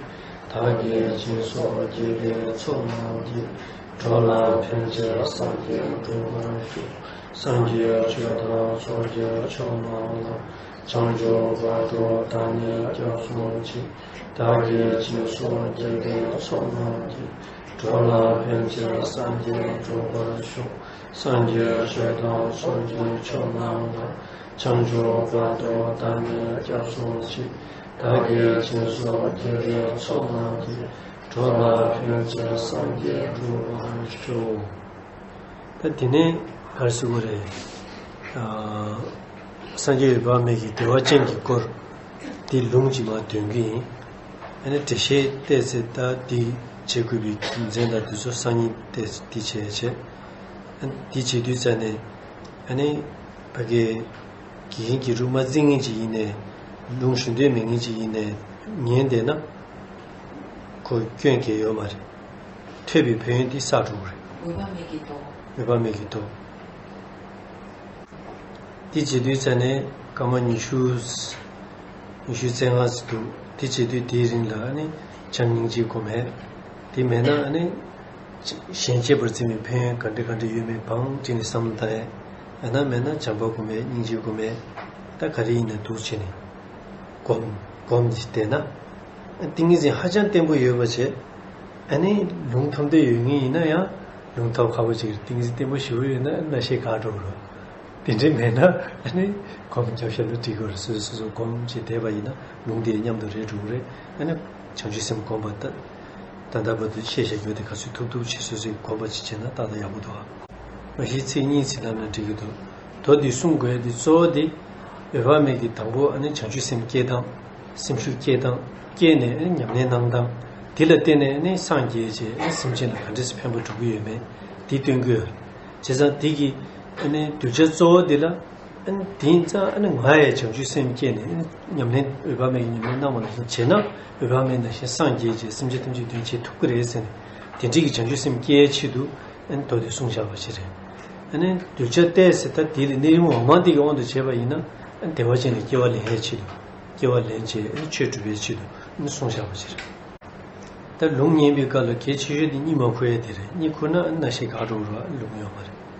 བདག་གིས་སྦྱིན་སོགས་བགྱིས་པའི་ཚོགས་རྣམས་ཀྱིས། འགྲོ་ལ་ཕན་ཕྱིར་སངས་རྒྱས་འགྲུབ་པར་ཤོག། སངས་རྒྱས་ཆོས་དང་ཚོགས་ཀྱི་མཆོག་རྣམས་ལ། བྱང་ཆུབ་བར་དུ་བདག་ནི་སྐྱབས་སུ་མཆི། བདག་གིས་སྦྱིན་སོགས་བགྱིས་པའི་ཚོགས་རྣམས་ཀྱིས། འགྲོ་ལ་ཕན་ཕྱིར་སངས་རྒྱས་འགྲུབ་པར་ཤོག། སངས་རྒྱས་ཆོས་དང་ཚོགས་ཀྱི་མཆོག་རྣམས་ལ། བྱང་ཆུབ་བར་དུ་བདག་ནི་སྐྱབས་སུ་མཆི། བདག་གིས་སྦྱིན་སོགས་བགྱིས་པའི་ཚོགས་རྣམས་ཀྱིས། འགྲོ་ལ་ཕན་ཕྱིར་སངས་རྒྱས་འགྲུབ་པར་ཤོག། ད་དེ་ནས་ག་རེ་ཟེར་དགོས་རེད། ཨ། སངས་རྒྱས་འོད་དཔག་མེད་ཀྱི་བདེ་བ་ཅན་གྱི་སྐོར་དེ་ལུང་གཅིག་མར་འདོན་གྱི་ཡིན། ཨ་ནི་འགྲེལ་བཤད་བལྟས་ཚེ་ད་འདི་བྱེད་དགོས་པའི་རྒྱུ་མཚན་དང་དེ་ཚོ་སང་ཉིན་བལྟས་ཚེ་འདི་བྱས་བྱས། ཨ་ནི་འདི་བྱེད་དུས་ཙ་ནས། ཨ་ནི་ཕ་གི་དགེ་རྒན་གྱིས་རུ་མ་རྩེ་མཁན་ཅིག་ཡིན་ནའི། ལུང་ཞུ་འདོད་མེད་མཁན་ཅིག་ཡིན་ནའི། ཉན་བསྡད་ན་ཁོ་སྐྱོན་གང་ཡང་ཡོད་མ་རེད། ཐོས་པའི་ཕན་ཡོན་འདི་བསགས་འགྲོ་གི་རེད། འོད་དཔག་མེད་ཀྱི་མདོ། འོད་དཔག་མེད་ཀྱི་མདོ། འདི་བྱེད་དུས་ཙ་ནས་སྐར་མ་ཉི་ཤུ། ཉི་ཤུ་རྩ་ལྔ་ཙམ་འདུག་འདི་བྱེད་དུས་དེའི་རིང་ལ་ཨ་ནི་བྱམས་སྙིང་རྗེ་སྒོམ་ཡས། དེ་མེད་ན་ཨ་ནི་གཞན་གཅེས་པར་འཛིན་པའི་ཕན་ཡོན་ག་འདྲ་ག་འདྲ་ཡོད་མེད་བང་བསྒྲིགས་ནས་བསམ་བློ་བཏང་ཡས། ཡང་ན་མེད་ན་བྱམས་པ་སྒོམ་ཡས། སྙིང་རྗེ་སྒོམ་ཡས། ད་ག་རེ་ཡིན་ན་འདུག་བྱས་ནས། སྒོམ་སྒོམ་གྱིས་བསྡད་ན། ཏིང་ངེ་འཛིན་ཧ་ཅང་བརྟན་པོ་ཡོད་པ་བྱས། ཨ་ནི་ལུང་ཐོབ་འདོད་ཡོད་མཁན་ཡིན་ན་ཡང་ལུང་ཐོབ་ཁག་པོ་ཅིག་རེད། ཏིང་འཛིན་བརྟན་པོ་ཞེ་པོ་ཡོད་ན་རྣ་ཤེས་འགག་འགྲོ་གི་རེད། དེ་འདྲ་མེད་ན་ཨ་ནི་སྒོམ་རྒྱབ་བཞག་ན་འགྲིག་གི་རེད། སོ་སོ་སོ་སོ་སྒོམ་བྱས་བསྡད་པ་ཡིན་ན་ལུང་དེ་མཉམ་དུ་རེད་འགྲོ་གི་རེད། ཨ་ནི་བྱང་ཆུབ་སེམས་སྒོམ་པ་ད་ད་ལྟ་བར་དུ་བཤད་བཞག་རྒྱུ་དེ་ག་ཚོད་ཐུབ་ཐུབ་བྱས་སོ་སོས་སྒོམ་པ་ཅིག་བྱས་ན་ཏག་ཏག་ཡག་པོ་འདུག་ཨ། མ་གཞི་ཚིག་གཉིས་ཚིག་ལབ་ན་འགྲིག་གི་འདུག་མདོ་འདི་གསུང་དགོས་ཡ་འདི་གཙོ་བོ་འདི་འོད་དཔག་མེད་ཀྱི་དང་པོ་ཨ་ནི་བྱང་ཆུབ་སེམས་བསྐྱེད་སྟངས། སེམས་ཤུགས་བསྐྱེད་སྟངས། བསྐྱེད་ནས་ཨ་ནི་ཉམས་ལེན་གནང་སྟངས། འདི་ལ་བརྟེན་ནས་ཨ་ནི་སངས་རྒྱས་བྱས་ཨ་ནི་སེམས་ཅན་ལ་ག་འདྲས་སེ་ཕན་པ་སྒྲུབ་ཀྱི་ཡོད་མེད་འདི་སྟོན་གྱི་ཡོད་རེད། བྱས་ཙང་འདི་གི་ཨ་ནི་གདུལ་བྱ་གཙོ་བོ་འདི་ལ། ཨ་ནི་དེ་ཡིན་ཙང་ཨ་ནི་ང་ཡང་བྱང་ཆུབ་སེམས་བསྐྱེད་ནས་ཨ་ནི་ཉམས་ལེན་འོད་དཔག་མེད་ཀྱི་ཉམས་ལེན་གནང་བ་ནང་བཞིན་བྱས་ན་འོད་དཔག་མེད་ནང་བཞིན་སངས་རྒྱས་བྱས་སེམས་ཅན་ཐམས་ཅད་དོན་བྱེད་ཐུབ་ཀྱི་རེད་ཟེར་ནས་དེ་འདྲའི་གི་བྱང་ཆུབ་སེམས་བསྐྱེད་ཡའི་ཆེད་དུ་ཨ་ནི་མདོ་དེ་གསུངས་བཞག་པ་ཞིག་རེད། ཨ་ནི་གདུལ་བྱ་ཏོག་ཙམ་ད་དེ་ལས་གནས་ལུགས་འོག་མ་འདི་གི་དབང་དུ་བྱས་པ་ཡིན་ན་ཨ་ནི་བདེ་བ་ཅན་ལ་སྐྱེ་བ་ལེན་ཡའི་ཆེད་དུ་སྐྱེ་བ་ལེན་བྱས་ཨ་ནི་ཆོས་སྒྲུབ་པའི་ཆེད་དུ་ཨ་ནི་གསུངས་བཞག་པ་ཞིག་རེད། ད་ལུང་ཉན་པའི་སྐབས་ལ་གལ་ཆེ་ཤོས་དེ་གཉིད་མ་ཁུག་ཡ་དེ་རེད། གཉིད་ཁུག་ན་རྣ་ཤེས་འགག་འགྲོ་བ་ལུང་ཡོད་མ་རེད།